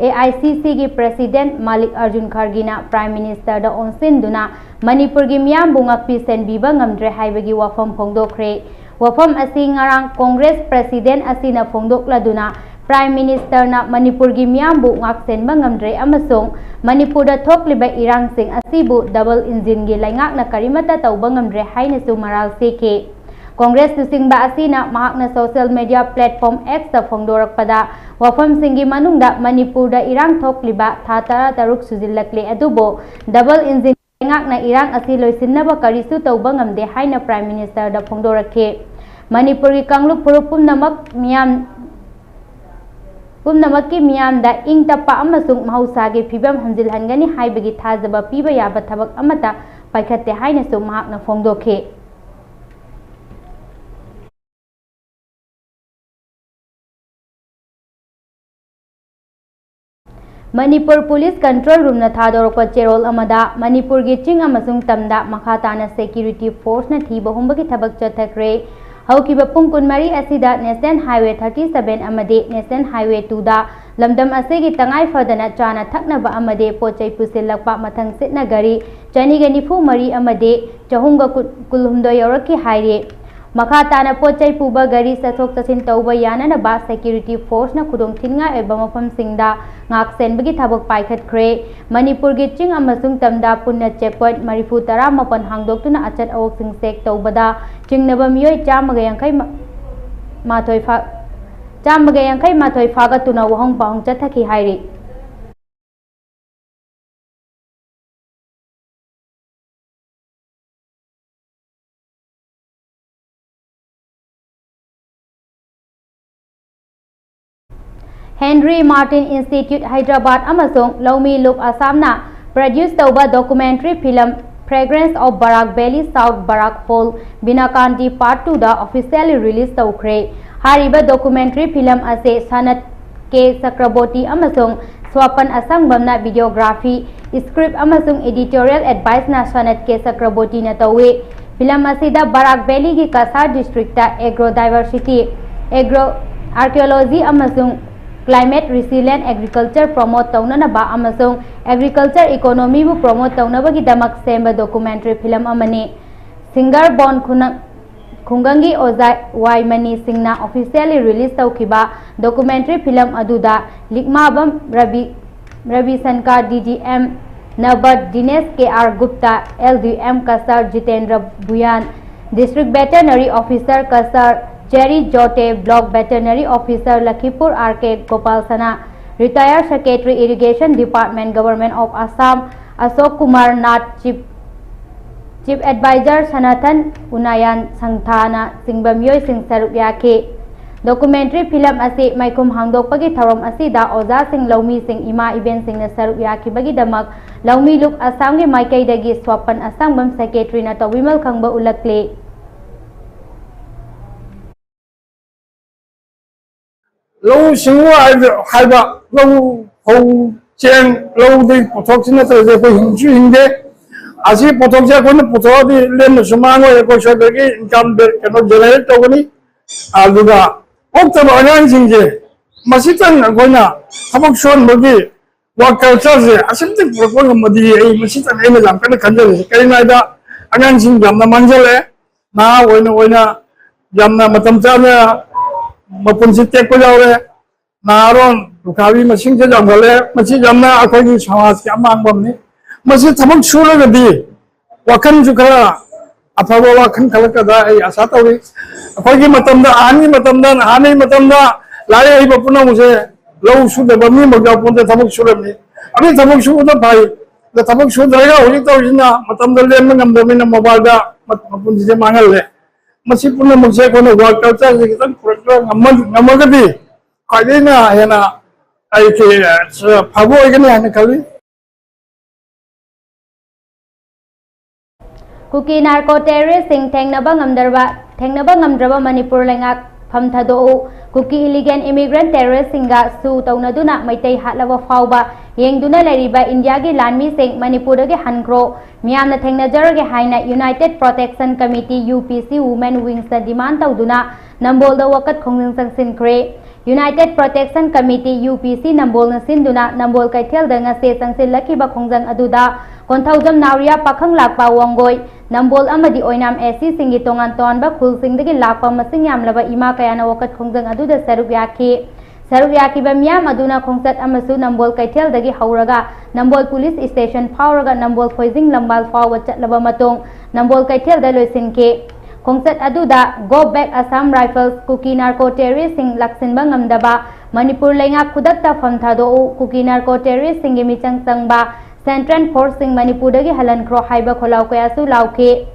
ꯑꯦ ꯑꯥꯏ ꯁꯤ ꯁꯤꯒꯤ ꯄ꯭ꯔꯦꯁꯤꯗꯦꯟꯠ ꯃꯥꯂꯤꯛ ꯑꯔꯖꯨꯟ ꯈꯔꯒꯤꯅ ꯄ꯭ꯔꯥꯏꯝ ꯃꯤꯅꯤꯁꯇꯔꯗ ꯑꯣꯟꯁꯤꯟꯗꯨꯅ ꯃꯅꯤꯄꯨꯔꯒꯤ ꯃꯤꯌꯥꯝꯕꯨ ꯉꯥꯛꯄꯤ ꯁꯦꯟꯕꯤꯕ ꯉꯝꯗ꯭ꯔꯦ ꯍꯥꯏꯕꯒꯤ ꯋꯥꯐꯝ ꯐꯣꯡꯗꯣꯛꯈ꯭ꯔꯦ꯫ ꯋꯥꯐꯝ ꯑꯁꯤ ꯉꯔꯥꯡ ꯀꯣꯡꯒ꯭ꯔꯦꯁ ꯄ꯭ꯔꯦꯁꯤꯗꯦꯟꯠ ꯑꯁꯤꯅ ꯐꯣꯡꯗꯣꯛꯂꯗꯨꯅ, ꯄ꯭ꯔꯥꯏꯝ ꯃꯤꯅꯤꯁꯇꯔꯅ ꯃꯅꯤꯄꯨꯔꯒꯤ ꯃꯤꯌꯥꯝꯕꯨ ꯉꯥꯛꯁꯦꯟꯕ ꯉꯝꯗ꯭ꯔꯦ ꯑꯃꯁꯨꯡ ꯃꯅꯤꯄꯨꯔꯗ ꯊꯣꯛꯂꯤꯕ ꯏꯔꯥꯡꯁꯤꯡ ꯑꯁꯤꯕꯨ ꯗꯕꯜ ꯏꯟꯖꯤꯟꯒꯤ ꯂꯩꯉꯥꯛꯅ ꯀꯔꯤꯃꯠꯇ ꯇꯧꯕ ꯉꯝꯗ꯭ꯔꯦ ꯍꯥꯏꯅꯁꯨ ꯃꯔꯥꯜ ꯁꯤꯈꯤ꯫ ꯀꯣꯡꯒ꯭ꯔꯦꯁ ꯂꯨꯆꯤꯡꯕ ꯑꯁꯤꯅ ꯃꯍꯥꯛꯅ ꯁꯣꯁꯤꯌꯦꯜ ꯃꯤꯗꯤꯌꯥ ꯄ꯭ꯂꯦꯠꯐꯣꯔꯝ X ꯇ ꯐꯣꯡꯗꯣꯔꯛꯄꯗ, ꯋꯥꯐꯝꯁꯤꯡꯒꯤ ꯃꯅꯨꯡꯗ ꯃꯅꯤꯄꯨꯔꯗ ꯏꯔꯥꯡ ꯊꯣꯛꯂꯤꯕ ꯊꯥ ꯇꯔꯥꯇꯔꯨꯛ ꯁꯨꯖꯤꯜꯂꯛꯂꯦ, ꯑꯗꯨꯕꯨ ꯗꯕꯜ ꯏꯟꯖꯤꯟ ꯂꯩꯉꯥꯛꯅ ꯏꯔꯥꯡ ꯑꯁꯤ ꯂꯣꯏꯁꯤꯟꯅꯕ ꯀꯔꯤꯁꯨ ꯇꯧꯕ ꯉꯝꯗꯦ ꯍꯥꯏꯅ ꯄ꯭ꯔꯥꯏꯝ ꯃꯤꯅꯤꯁꯇꯔꯗ ꯐꯣꯡꯗꯣꯔꯛꯈꯤ꯫ ꯃꯅꯤꯄꯨꯔꯒꯤ ꯀꯥꯡꯂꯨꯞ ꯐꯨꯔꯨꯞ ꯄꯨꯝꯅꯃꯛ ꯃꯤꯌꯥꯝ, ꯄꯨꯝꯅꯃꯛꯀꯤ ꯃꯤꯌꯥꯝꯗ ꯏꯪ ꯇꯞꯄ ꯑꯃꯁꯨꯡ ꯃꯍꯧꯁꯥꯒꯤ ꯐꯤꯕꯝ ꯍꯟꯖꯤꯜꯍꯟꯒꯅꯤ ꯍꯥꯏꯕꯒꯤ ꯊꯥꯖꯕ ꯄꯤꯕ ꯌꯥꯕ ꯊꯕꯛ ꯑꯃꯠꯇ ꯄꯥꯏꯈꯠꯇꯦ ꯍꯥꯏꯅꯁꯨ ꯃꯍꯥꯛꯅ ꯐꯣꯡꯗꯣꯛꯈꯤ꯫ ꯃꯅꯤꯄꯨꯔ ꯄꯨꯂꯤꯁ ꯀꯟꯇ꯭ꯔꯣꯜ ꯔꯨꯝꯅ ꯊꯥꯗꯣꯔꯛꯄ ꯆꯦꯔꯣꯜ ꯑꯃꯗ, ꯃꯅꯤꯄꯨꯔꯒꯤ ꯆꯤꯡ ꯑꯃꯁꯨꯡ ꯇꯝꯗ ꯃꯈꯥ ꯇꯥꯅ ꯁꯦꯀ꯭ꯌꯨꯔꯤꯇꯤ ꯐꯣꯔꯁꯅ ꯊꯤꯕ ꯍꯨꯝꯕꯒꯤ ꯊꯕꯛ ꯆꯠꯊꯈ꯭ꯔꯦ꯫ ꯍꯧꯈꯤꯕ ꯄꯨꯡ ꯀꯨꯟꯃꯔꯤ ꯑꯁꯤꯗ ꯅꯦꯁꯅꯦꯜ ꯍꯥꯏꯋꯦ thirty seven ꯑꯃꯗꯤ ꯅꯦꯁꯅꯦꯜ ꯍꯥꯏꯋꯦ two ꯗ ꯂꯝꯗꯝ ꯑꯁꯤꯒꯤ ꯇꯉꯥꯏ ꯐꯗꯅ ꯆꯥꯅ ꯊꯛꯅꯕ ꯑꯃꯗꯤ ꯄꯣꯠ ꯆꯩ ꯄꯨꯁꯤꯜꯂꯛꯄ ꯃꯊꯪ ꯁꯤꯠꯅ ꯒꯥꯔꯤ ꯆꯅꯤꯒ ꯅꯤꯐꯨ ꯃꯔꯤ ꯑꯃꯗꯤ ꯆꯍꯨꯝꯒ ꯀꯨꯟꯍꯨꯝꯗꯣꯏ ꯌꯧꯔꯛꯈꯤ ꯍꯥꯏꯔꯤ꯫ ꯃꯈꯥ ꯇꯥꯅ ꯄꯣꯠ ꯆꯩ ꯄꯨꯕ ꯒꯥꯔꯤ ꯆꯠꯊꯣꯛ ꯆꯠꯁꯤꯟ ꯇꯧꯕ ꯌꯥꯅꯅꯕ ꯁꯦꯀ꯭ꯌꯨꯔꯤꯇꯤ ꯐꯣꯔꯁꯅ ꯈꯨꯗꯣꯡ ꯊꯤꯅꯤꯡꯉꯥꯏ ꯑꯣꯏꯕ ꯃꯐꯝꯁꯤꯡꯗ ꯉꯥꯛ ꯁꯦꯟꯕꯒꯤ ꯊꯕꯛ ꯄꯥꯏꯈꯠꯈ꯭ꯔꯦ꯫ ꯃꯅꯤꯄꯨꯔꯒꯤ ꯆꯤꯡ ꯑꯃꯁꯨꯡ ꯇꯝꯗ ꯄꯨꯟꯅ ꯆꯦꯛ ꯄꯣꯏꯟꯠ ꯃꯔꯤꯐꯨ ꯇꯔꯥꯃꯥꯄꯟ ꯍꯥꯡꯗꯣꯛꯇꯨꯅ ꯑꯆꯠ ꯑꯋꯣꯛꯁꯤꯡ ꯆꯦꯛ ꯇꯧꯕꯗ ꯆꯤꯡꯅꯕ ꯃꯤꯑꯣꯏ ꯆꯥꯝꯃꯒ ꯌꯥꯡꯈꯩ ꯃꯥꯊꯣꯏ ꯐꯥ-, ꯆꯥꯝꯃꯒ ꯌꯥꯡꯈꯩ ꯃꯥꯊꯣꯏ ꯐꯥꯒꯠꯇꯨꯅ ꯋꯥꯍꯪ ꯄꯥꯎꯍꯪ ꯆꯠꯊꯈꯤ ꯍꯥꯏꯔꯤ꯫ Henry Martyn Institute, Hyderabad ꯑꯃꯁꯨꯡ ꯂꯧꯃꯤ ꯂꯨꯞ ꯑꯁꯥꯝꯅ produce ꯇꯧꯕ documentary film Fragrance of Barak Valley, South Barak Fall, Binakandi Part two the officially release ꯇꯧꯈ꯭ꯔꯦ꯫ ꯍꯥꯏꯔꯤꯕ documentary film ꯑꯁꯤ ꯁꯅꯠ ꯀꯦ ꯆꯀ꯭ꯔꯕꯣꯔꯇꯤ ꯑꯃꯁꯨꯡ ꯁ꯭ꯋꯥꯄꯟ ꯑꯁꯪꯕꯝꯅ videography, script ꯑꯃꯁꯨꯡ editorial advice ꯅ ꯁꯅꯠ ꯀꯦ ꯆꯀ꯭ꯔꯕꯣꯔꯇꯤꯅ ꯇꯧꯏ꯫ Film ꯑꯁꯤꯗ ꯕꯔꯥꯛ ꯚꯦꯂꯤꯒꯤ ꯀꯁꯥꯔ district ꯇ agro diversity, agro archaeology ꯑꯃꯁꯨꯡ Climate Resilient Agriculture promote ꯇꯧꯅꯅꯕ ꯑꯃꯁꯨꯡ Agriculture Economy ꯕꯨ promote ꯇꯧꯅꯕꯒꯤꯗꯃꯛ ꯁꯦꯝꯕ documentary film ꯑꯃꯅꯤ꯫ Singer ꯕꯣꯟ ꯈꯨꯅ-, ꯈꯨꯡꯒꯪꯒꯤ ꯑꯣꯖꯥ ꯋꯥꯏ ꯃꯅꯤ ꯁꯤꯡꯅ officially release ꯇꯧꯈꯤꯕ documentary film ꯑꯗꯨꯗ Likmabam Rabi, Rabi Sankar, D D M ꯅꯕꯠ, Dinesh K R Gupta, L D M Kasar Jitendra Bhuyan, District Veterinary Officer Kasar Jeri Jote, Block Veterinary Officer Lakhipur R K Gopal Sana, Retired Secretary Irrigation Department Government of Assam Ashok Kumar Nath, Chief, Chief Advisor ꯁꯅꯥꯊꯟ ꯎꯅꯥꯌꯥꯟ ꯁꯪꯊꯥꯅ ꯆꯤꯡꯕ ꯃꯤꯑꯣꯏꯁꯤꯡ ꯁꯔꯨꯛ ꯌꯥꯈꯤ꯫ Documentary film ꯑꯁꯤ ꯃꯥꯏꯈꯨꯝ ꯍꯥꯡꯗꯣꯛꯄꯒꯤ ꯊꯧꯔꯝ ꯑꯁꯤꯗ ꯑꯣꯖꯥꯁꯤꯡ, ꯂꯧꯃꯤꯁꯤꯡ, ꯏꯃꯥ ꯏꯕꯦꯟꯁꯤꯡꯅ ꯁꯔꯨꯛ ꯌꯥꯈꯤꯕꯒꯤꯗꯃꯛ ꯂꯧꯃꯤ ꯂꯨꯞ ꯑꯁꯥꯝꯒꯤ ꯃꯥꯏꯀꯩꯗꯒꯤ ꯁ꯭ꯋꯥꯄꯟ ꯑꯁꯪꯕꯝ, Secretary ꯅ ꯇꯧꯕꯤꯃꯜ ꯈꯪꯕ ꯎꯠꯂꯛꯂꯤ꯫ ꯂꯧꯎ ꯁꯤꯡꯎ ꯍꯥꯏꯕ, ꯍꯥꯏꯕ ꯂꯧ, ꯐꯧ, ꯆꯦꯡ, ꯂꯧꯗꯒꯤ ꯄꯣꯠꯊꯣꯛꯁꯤ ꯅꯠꯇ꯭ꯔꯗꯤ ꯑꯩꯈꯣꯏ ꯍꯤꯡꯁꯨ ꯍꯤꯡꯗꯦ꯫ ꯑꯁꯤ ꯄꯣꯠꯊꯣꯛꯁꯦ ꯑꯩꯈꯣꯏꯅ ꯄꯨꯊꯣꯛꯑꯗꯤ ꯂꯦꯝꯅꯁꯨ ꯃꯥꯡꯉꯣꯏ, ꯑꯩꯈꯣꯏ ꯁ꯭ꯋꯥꯏꯗꯒꯤ income ꯀꯩꯅꯣ generate ꯇꯧꯒꯅꯤ꯫ ꯑꯗꯨꯒ ꯄꯣꯛꯇꯕ ꯑꯉꯥꯡꯁꯤꯡꯁꯦ ꯃꯁꯤꯇꯪ ꯑꯩꯈꯣꯏꯅ ꯊꯕꯛ ꯁꯨꯍꯟꯕꯒꯤ work culture ꯁꯦ ꯑꯁꯤꯝꯇꯪ ꯄꯨꯔꯛꯄ ꯉꯝꯃꯗꯤ ꯑꯩ ꯃꯁꯤꯇꯪ ꯑꯩꯅ ꯌꯥꯝ ꯀꯟꯅ ꯈꯟꯖꯔꯤꯁꯦ꯫ ꯀꯔꯤꯒꯤꯅꯣ ꯍꯥꯏꯗ ꯑꯉꯥꯡꯁꯤꯡ ꯌꯥꯝꯅ ꯃꯥꯡꯁꯤꯜꯂꯛꯑꯦ꯫ ꯅꯍꯥ ꯑꯣꯏꯅ ꯑꯣꯏꯅ ꯌꯥꯝꯅ ꯃꯇꯝ ꯆꯥꯅ ꯃꯄꯨꯟꯁꯤ ꯇꯦꯛꯄ ꯌꯥꯎꯔꯦ꯫ ꯅꯍꯥꯔꯣꯟ ꯂꯨꯈ꯭ꯔꯥꯕꯤ ꯃꯁꯤꯡꯁꯦ ꯌꯥꯝꯈꯠꯂꯦ꯫ ꯃꯁꯤ ꯌꯥꯝꯅ ꯑꯩꯈꯣꯏꯒꯤ ꯁꯃꯥꯖꯀꯤ ꯑꯃꯥꯡꯕ ꯑꯃꯅꯤ꯫ ꯃꯁꯤ ꯊꯕꯛ ꯁꯨꯔꯒꯗꯤ ꯋꯥꯈꯜꯁꯨ ꯈꯔ ꯑꯐꯕ ꯋꯥꯈꯜ ꯈꯜꯂꯛꯀꯗ꯭ꯔꯥ ꯑꯩ ꯑꯁꯥ ꯇꯧꯏ꯫ ꯑꯩꯈꯣꯏꯒꯤ ꯃꯇꯝꯗ, ꯑꯍꯟꯒꯤ ꯃꯇꯝꯗ, ꯅꯍꯥꯟꯒꯤ ꯃꯇꯝꯗ ꯂꯥꯏꯔꯤꯛ ꯍꯩꯕ ꯄꯨꯝꯅꯃꯛꯁꯦ ꯂꯧ ꯁꯨꯗꯕ ꯃꯤ ꯑꯃ ꯌꯥꯎꯄꯣꯟꯇꯦ, ꯊꯕꯛ ꯁꯨꯔꯝꯃꯤ꯫ ꯑꯗꯨ ꯊꯕꯛ ꯁꯨꯕꯅ ꯐꯩ꯫ ꯑꯗ ꯊꯕꯛ ꯁꯨꯗ꯭ꯔꯒ ꯍꯧꯖꯤꯛ ꯇꯧꯔꯤꯁꯤꯅ ꯃꯇꯝꯗ ꯂꯦꯟꯕ ꯉꯝꯗꯕꯅꯤꯅ mobile ꯗ ꯃ-, ꯃꯄꯨꯟꯁꯤꯁꯦ ꯃꯥꯡꯍꯜꯂꯦ꯫ ꯃꯁꯤ ꯄꯨꯝꯅꯃꯛꯁꯦ ꯑꯩꯈꯣꯏꯅ work culture ꯁꯦ ꯈꯤꯇꯪ ꯄꯨꯔꯛꯄ ꯉꯝꯃ-, ꯉꯝꯃꯒꯗꯤ ꯈ꯭ꯋꯥꯏꯗꯒꯤ ꯍꯦꯟꯅ ꯑꯩ ꯀꯦ-, ꯐꯕ ꯑꯣꯏꯒꯅꯤ ꯍꯥꯏꯅ ꯈꯜꯂꯤ꯫ ꯀꯨꯀꯤ narco terrorist ꯁꯤꯡ ꯊꯦꯡꯅꯕ ꯉꯝꯗ꯭ꯔꯕ, ꯊꯦꯡꯅꯕ ꯉꯝꯗ꯭ꯔꯕ ꯃꯅꯤꯄꯨꯔ ꯂꯩꯉꯥꯛ ꯐꯝ ꯊꯥꯗꯣꯛꯎ꯫ ꯀꯨꯀꯤ illegal immigrant terrorist ꯁꯤꯡꯒ ꯁꯨ ꯇꯧꯅꯗꯨꯅ ꯃꯩꯇꯩ ꯍꯥꯠꯂꯕ ꯐꯥꯎꯕ ꯌꯦꯡꯗꯨꯅ ꯂꯩꯔꯤꯕ ꯏꯟꯗꯤꯌꯥꯒꯤ ꯂꯥꯟꯃꯤꯁꯤꯡ ꯃꯅꯤꯄꯨꯔꯗꯒꯤ ꯍꯟꯈ꯭ꯔꯣ꯫ ꯃꯤꯌꯥꯝꯅ ꯊꯦꯡꯅꯖꯔꯒꯦ ꯍꯥꯏꯅ United Protection Committee, U P C, Women Wings ꯅ demand ꯇꯧꯗꯨꯅ ꯅꯝꯕꯣꯜꯗ ꯋꯥꯀꯠ ꯈꯣꯡꯖꯪ ꯆꯪꯁꯤꯟꯈ꯭ꯔꯦ꯫ United Protection Committee, U P C, ꯅꯝꯕꯣꯜꯅ ꯁꯤꯟꯗꯨꯅ ꯅꯝꯕꯣꯜ ꯀꯩꯊꯦꯜꯗ ꯉꯁꯤ ꯆꯪꯁꯤꯜꯂꯛꯈꯤꯕ ꯈꯣꯡꯖꯪ ꯑꯗꯨꯗ ꯀꯣꯟꯊꯧꯖꯝ ꯅꯥꯎꯔꯤꯌꯥ, ꯄꯥꯈꯪꯂꯥꯛꯄ ꯋꯥꯡꯒꯣꯏ, ꯅꯝꯕꯣꯜ ꯑꯃꯗꯤ ꯑꯣꯏꯅꯥꯝ A Cꯁꯤꯡꯒꯤ ꯇꯣꯉꯥꯟ ꯇꯣꯉꯥꯟꯕ ꯈꯨꯜꯁꯤꯡꯗꯒꯤ ꯂꯥꯛꯄ ꯃꯁꯤꯡ ꯌꯥꯝꯂꯕ ꯏꯃꯥ ꯀꯌꯥꯅ ꯋꯥꯀꯠ ꯈꯣꯡꯖꯪ ꯑꯗꯨꯗ ꯁꯔꯨꯛ ꯌꯥꯈꯤ꯫ ꯁꯔꯨꯛ ꯌꯥꯈꯤꯕ ꯃꯤꯌꯥꯝ ꯑꯗꯨꯅ ꯈꯣꯡꯆꯠ ꯑꯃꯁꯨ ꯅꯝꯕꯣꯜ ꯀꯩꯊꯦꯜꯗꯒꯤ ꯍꯧꯔꯒ ꯅꯝꯕꯣꯜ ꯄꯨꯂꯤꯁ ꯁ꯭ꯇꯦꯁꯟ ꯐꯥꯎꯔꯒ ꯅꯝꯕꯣꯜ ꯈꯣꯏꯖꯤꯡ ꯂꯝꯕꯥꯜ ꯐꯥꯎꯕ ꯆꯠꯂꯕ ꯃꯇꯨꯡ ꯅꯝꯕꯣꯜ ꯀꯩꯊꯦꯜꯗ ꯂꯣꯏꯁꯤꯟꯈꯤ꯫ ꯈꯣꯡꯆꯠ ꯑꯗꯨꯗ Go Back Assam Rifles, ꯀꯨꯀꯤ ꯅꯥꯔꯀꯣ ꯇꯦꯔꯣꯔꯤꯁꯁꯤꯡ ꯂꯥꯛꯁꯤꯟꯕ ꯉꯝꯗꯕ, ꯃꯅꯤꯄꯨꯔ ꯂꯩꯉꯥꯛ ꯈꯨꯗꯛꯇ ꯐꯝ ꯊꯥꯗꯣꯛꯎ, ꯀꯨꯀꯤ ꯅꯥꯔꯀꯣ ꯇꯦꯔꯣꯔꯤꯁꯁꯤꯡꯒꯤ ꯃꯤꯆꯪ ꯆꯪꯕ, ꯁꯦꯟꯇ꯭ꯔꯦꯜ ꯐꯣꯔꯁꯁꯤꯡ ꯃꯅꯤꯄꯨꯔꯗꯒꯤ ꯍꯜꯍꯟꯈ꯭ꯔꯣ ꯍꯥꯏꯕ ꯈꯣꯜꯂꯥꯎ ꯀꯌꯥꯁꯨ ꯂꯥꯎꯈꯤ꯫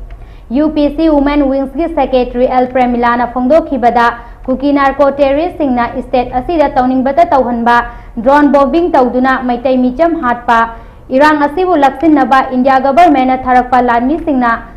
U P C Women Wingsꯀꯤ secretary L ꯄ꯭ꯔꯦꯃꯤꯂꯥꯅ ꯐꯣꯡꯗꯣꯛꯈꯤꯕꯗ, ꯀꯨꯀꯤ ꯅꯥꯔꯀꯣ ꯇꯦꯔꯣꯔꯤꯁꯁꯤꯡꯅ state ꯑꯁꯤꯗ ꯇꯧꯅꯤꯡꯕꯇ ꯇꯧꯍꯟꯕ, drone bombing ꯇꯧꯗꯨꯅ ꯃꯩꯇꯩ ꯃꯤꯆꯝ ꯍꯥꯠꯄ, ꯏꯔꯥꯡ ꯑꯁꯤꯕꯨ ꯂꯥꯛꯁꯤꯟꯅꯕ ꯏꯟꯗꯤꯌꯥ ꯒꯚꯔꯟꯃꯦꯟꯠꯅ ꯊꯥꯔꯛꯄ ꯂꯥꯟꯃꯤꯁꯤꯡꯅ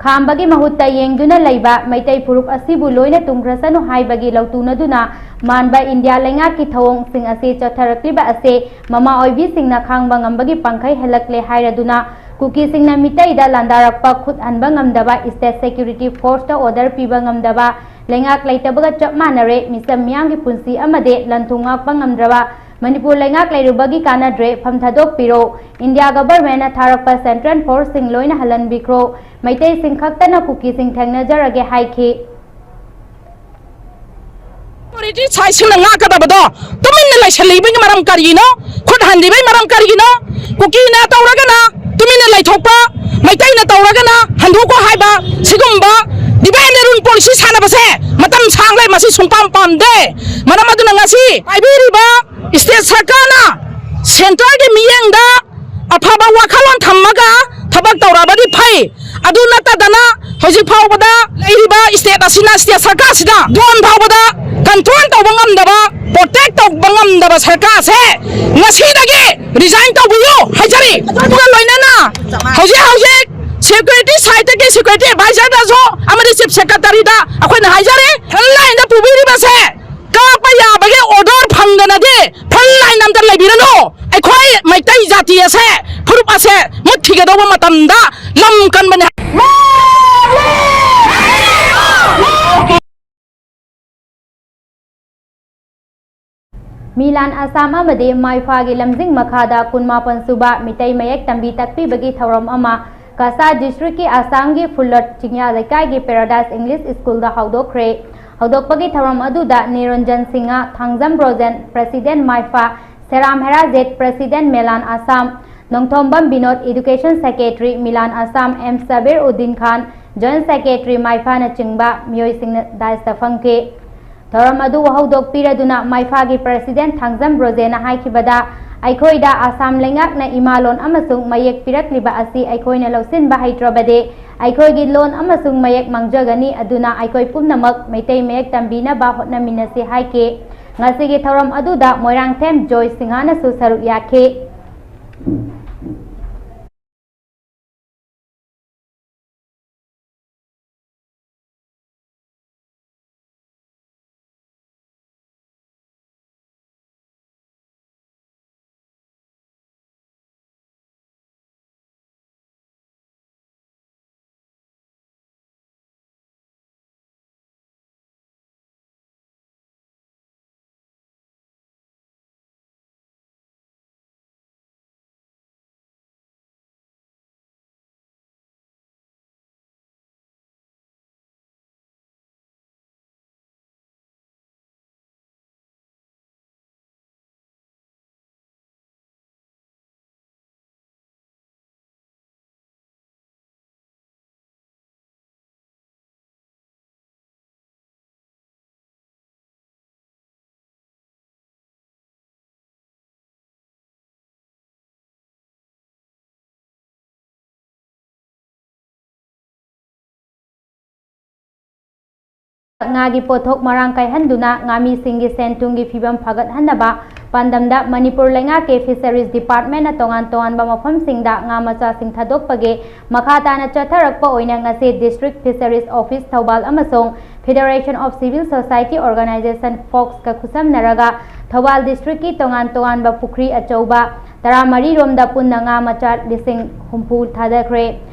ꯈꯥꯝꯕꯒꯤ ꯃꯍꯨꯠꯇ ꯌꯦꯡꯗꯨꯅ ꯂꯩꯕ ꯃꯩꯇꯩ ꯐꯨꯔꯨꯞ ꯑꯁꯤꯕꯨ ꯂꯣꯏꯅ ꯇꯨꯝꯈ꯭ꯔꯁꯅꯨ ꯍꯥꯏꯕꯒꯤ ꯂꯧꯇꯨꯅꯗꯨꯅ ꯃꯥꯟꯕ ꯏꯟꯗꯤꯌꯥ ꯂꯩꯉꯥꯛꯀꯤ ꯊꯧꯑꯣꯡꯁꯤꯡ ꯑꯁꯤ ꯆꯠꯊꯔꯛꯂꯤꯕ ꯑꯁꯤ ꯃꯃꯥ ꯑꯣꯏꯕꯤꯁꯤꯡꯅ ꯈꯥꯡꯕ ꯉꯝꯕꯒꯤ ꯄꯥꯡꯈꯩ ꯍꯦꯜꯂꯛꯂꯦ ꯍꯥꯏꯔꯗꯨꯅ ꯀꯨꯀꯤꯁꯤꯡꯅ ꯃꯤꯇꯩꯗ ꯂꯥꯟꯗꯥꯔꯛꯄ ꯈꯨꯠ ꯍꯟꯕ ꯉꯝꯗꯕ, state security forceꯇ order ꯄꯤꯕ ꯉꯝꯗꯕ, ꯂꯩꯉꯥꯛ ꯂꯩꯇꯕꯒ ꯆꯞ ꯃꯥꯟꯅꯔꯦ, ꯃꯤꯆꯝ ꯃꯤꯌꯥꯝꯒꯤ ꯄꯨꯟꯁꯤ ꯑꯃꯗꯤ ꯂꯟ ꯊꯨꯝ ꯉꯥꯛꯄ ꯉꯝꯗ꯭ꯔꯕ, ꯃꯅꯤꯄꯨꯔ ꯂꯩꯉꯥꯛ ꯂꯩꯔꯨꯕꯒꯤ ꯀꯥꯟꯅꯗ꯭ꯔꯦ, ꯐꯝ ꯊꯥꯗꯣꯛꯄꯤꯔꯣ, ꯏꯟꯗꯤꯌꯥ ꯒꯚꯔꯟꯃꯦꯟꯠꯅ ꯊꯥꯔꯛꯄ ꯁꯦꯟꯇ꯭ꯔꯦꯜ ꯐꯣꯔꯁꯁꯤꯡ ꯂꯣꯏꯅ ꯍꯜꯍꯟꯕꯤꯈ꯭ꯔꯣ, ꯃꯩꯇꯩꯁꯤꯡ ꯈꯛꯇꯅ ꯀꯨꯀꯤꯁꯤꯡ ꯊꯦꯡꯅꯖꯔꯒꯦ ꯍꯥꯏꯈꯤ꯫ ꯑꯣꯊꯣꯔꯤꯇꯤ ꯁꯥꯏꯠꯁꯤꯡꯅ ꯉꯥꯛꯀꯗꯕꯗꯣ ꯇꯨꯃꯤꯟꯅ ꯂꯩꯁꯜꯂꯤꯕꯒꯤ ꯃꯔꯝ ꯀꯔꯤꯒꯤꯅꯣ? ꯈꯨꯠ ꯍꯟꯗ꯭ꯔꯤꯕꯒꯤ ꯃꯔꯝ ꯀꯔꯤꯒꯤꯅꯣ? ꯀꯨꯀꯤꯅ ꯇꯧꯔꯒꯅ ꯇꯨꯃꯤꯟꯅ ꯂꯩꯊꯣꯛꯄ, ꯃꯩꯇꯩꯅ ꯇꯧꯔꯒꯅ ꯍꯟꯗꯣꯛꯀꯣ ꯍꯥꯏꯕ, ꯁꯤꯒꯨꯝꯕ divide and rule policy ꯁꯥꯟꯅꯕꯁꯦ ꯃꯇꯝ ꯁꯥꯡꯂꯦ, ꯃꯁꯤ ꯁꯨꯡꯄꯥꯝ ꯄꯥꯝꯗꯦ꯫ ꯃꯔꯝ ꯑꯗꯨꯅ ꯉꯁꯤ ꯄꯥꯏꯕꯤꯔꯤꯕ state ꯁꯔꯀꯥꯔꯅ centreꯒꯤ ꯃꯤꯠꯌꯦꯡꯗ ꯑꯐꯕ ꯋꯥꯈꯜꯂꯣꯟ ꯊꯝꯃꯒ ꯊꯕꯛ ꯇꯧꯔꯕꯗꯤ ꯐꯩ꯫ ꯑꯗꯨ ꯅꯠꯇꯗꯅ ꯍꯧꯖꯤꯛ ꯐꯥꯎꯕꯗ ꯂꯩꯔꯤꯕ state ꯑꯁꯤꯅ, state ꯁꯔꯀꯥꯔꯁꯤꯗ ꯗꯣꯟ ꯐꯥꯎꯕꯗ control ꯇꯧꯕ ꯉꯝꯗꯕ, protect ꯇꯧꯕ ꯉꯝꯗꯕ ꯁꯔꯀꯥꯔꯁꯦ ꯉꯁꯤꯗꯒꯤ resign ꯇꯧꯕꯤꯌꯨ ꯍꯥꯏꯖꯔꯤ꯫ ꯑꯗꯨꯒ ꯂꯣꯏꯅꯅ ꯍꯧꯖꯤꯛ ꯍꯧꯖꯤꯛ security sideꯇꯒꯤ security advisorꯗꯁꯨ ꯑꯃꯗꯤ chief secretaryꯗ ꯑꯩꯈꯣꯏꯅ ꯍꯥꯏꯖꯔꯤ, front lineꯗ ꯄꯨꯕꯤꯔꯤꯕꯁꯦ ꯀꯥꯞꯄ ꯌꯥꯕꯒꯤ order ꯐꯪꯗꯅꯗꯤ front line ꯑꯝꯇ ꯂꯩꯕꯤꯔꯅꯨ꯫ ꯑꯩꯈꯣꯏ ꯃꯩꯇꯩ ꯖꯥꯇꯤ ꯑꯁꯦ, ꯐꯨꯔꯨꯞ ꯑꯁꯦ ꯃꯨꯠꯈꯤꯒꯗꯧꯕ ꯃꯇꯝꯗ ꯂꯝ ꯀꯟꯕꯅꯦ꯫ ꯃꯤꯂꯥꯟ ꯑꯁꯥꯝ ꯑꯃꯗꯤ ꯃꯥꯏꯐꯥꯒꯤ ꯂꯝꯖꯤꯡ ꯃꯈꯥꯗ ꯀꯨꯟꯃꯥꯄꯟ ꯁꯨꯕ ꯃꯤꯇꯩ ꯃꯌꯦꯛ ꯇꯝꯕꯤ ꯇꯥꯛꯄꯤꯕꯒꯤ ꯊꯧꯔꯝ ꯑꯃ ꯀꯁꯥ ꯗꯤꯁꯇ꯭ꯔꯤꯛꯀꯤ ꯑꯁꯥꯝꯒꯤ ꯐꯨꯜꯂꯣꯠ ꯆꯤꯡꯌꯥ ꯂꯩꯀꯥꯏꯒꯤ ꯄꯦꯔꯥꯗꯥꯏꯁ ꯏꯪꯂꯤꯁ ꯁ꯭ꯀꯨꯜꯗ ꯍꯧꯗꯣꯛꯈ꯭ꯔꯦ꯫ ꯍꯧꯗꯣꯛꯄꯒꯤ ꯊꯧꯔꯝ ꯑꯗꯨꯗ ꯅꯤꯔꯟꯖꯟ ꯁꯤꯡꯍ, ꯊꯥꯡꯖꯝ ꯕ꯭ꯔꯣꯖꯦꯟ, ꯄ꯭ꯔꯦꯁꯤꯗꯦꯟ ꯃꯥꯏꯐꯥ, Seram Herajit, president Melan Assam, Nongthombam Binod, education secretary Milan Assam, M Sabir Uddin Khan, joint secretary ꯃꯥꯏꯐꯥꯅꯆꯤꯡꯕ ꯃꯤꯑꯣꯏꯁꯤꯡꯅ ꯗꯥꯏꯁꯇ ꯐꯝꯈꯤ꯫ ꯊꯧꯔꯝ ꯑꯗꯨ ꯍꯧꯗꯣꯛꯄꯤꯔꯗꯨꯅ ꯃꯥꯏꯐꯥꯒꯤ ꯄ꯭ꯔꯦꯁꯤꯗꯦꯟꯠ ꯊꯥꯡꯖꯝ ꯕ꯭ꯔꯣꯖꯦꯅ ꯍꯥꯏꯈꯤꯕꯗ, ꯑꯩꯈꯣꯏꯗ ꯑꯁꯥꯝ ꯂꯩꯉꯥꯛꯅ ꯏꯃꯥ ꯂꯣꯟ ꯑꯃꯁꯨꯡ ꯃꯌꯦꯛ ꯄꯤꯔꯛꯂꯤꯕ ꯑꯁꯤ ꯑꯩꯈꯣꯏꯅ ꯂꯧꯁꯤꯟꯕ ꯍꯩꯇ꯭ꯔꯕꯗꯤ ꯑꯩꯈꯣꯏꯒꯤ ꯂꯣꯟ ꯑꯃꯁꯨꯡ ꯃꯌꯦꯛ ꯃꯥꯡꯖꯒꯅꯤ, ꯑꯗꯨꯅ ꯑꯩꯈꯣꯏ ꯄꯨꯝꯅꯃꯛ ꯃꯩꯇꯩ ꯃꯌꯦꯛ ꯇꯝꯕꯤꯅꯕ ꯍꯣꯠꯅꯃꯤꯟꯅꯁꯤ ꯍꯥꯏꯈꯤ꯫ ꯉꯁꯤꯒꯤ ꯊꯧꯔꯝ ꯑꯗꯨꯗ ꯃꯣꯏꯔꯥꯡꯊꯦꯝ ꯖꯣꯏ ꯁꯤꯡꯍꯥꯅꯁꯨ ꯁꯔꯨꯛ ꯌꯥꯈꯤ꯫ ꯉꯥꯒꯤ ꯄꯣꯠꯊꯣꯛ ꯃꯔꯥꯡ ꯀꯥꯏꯍꯟꯗꯨꯅ ꯉꯥꯃꯤꯁꯤꯡꯒꯤ ꯁꯦꯟ ꯊꯨꯝꯒꯤ ꯐꯤꯕꯝ ꯐꯒꯠꯍꯟꯅꯕ ꯄꯥꯟꯗꯝꯗ ꯃꯅꯤꯄꯨꯔ ꯂꯩꯉꯥꯛꯀꯤ ꯐꯤꯁꯔꯤꯁ ꯗꯤꯄꯥꯔꯠꯃꯦꯟꯅ ꯇꯣꯉꯥꯟ ꯇꯣꯉꯥꯟꯕ ꯃꯐꯝꯁꯤꯡꯗ ꯉꯥ ꯃꯆꯥꯁꯤꯡ ꯊꯥꯗꯣꯛꯄꯒꯤ ꯃꯈꯥ ꯇꯥꯅ ꯆꯠꯊꯔꯛꯄ ꯑꯣꯏꯅ ꯉꯁꯤ ꯗꯤꯁꯇ꯭ꯔꯤꯛ ꯐꯤꯁꯔꯤꯁ ꯑꯣꯐꯤꯁ ꯊꯧꯕꯥꯜ ꯑꯃꯁꯨꯡ Federation of Civil Society Organization, ꯐꯣꯛꯁꯀ ꯈꯨꯠꯁꯝꯅꯔꯒ Thoubal ꯗꯤꯁꯇ꯭ꯔꯤꯛꯀꯤ ꯇꯣꯉꯥꯟ ꯇꯣꯉꯥꯟꯕ ꯄꯨꯈ꯭ꯔꯤ ꯑꯆꯧꯕ ꯇꯔꯥꯃꯔꯤ ꯔꯣꯝꯗ ꯄꯨꯟꯅ ꯉꯥ ꯃꯆꯥ ꯂꯤꯁꯤꯡ ꯍꯨꯝꯐꯨ ꯊꯥꯗꯈ꯭ꯔꯦ꯫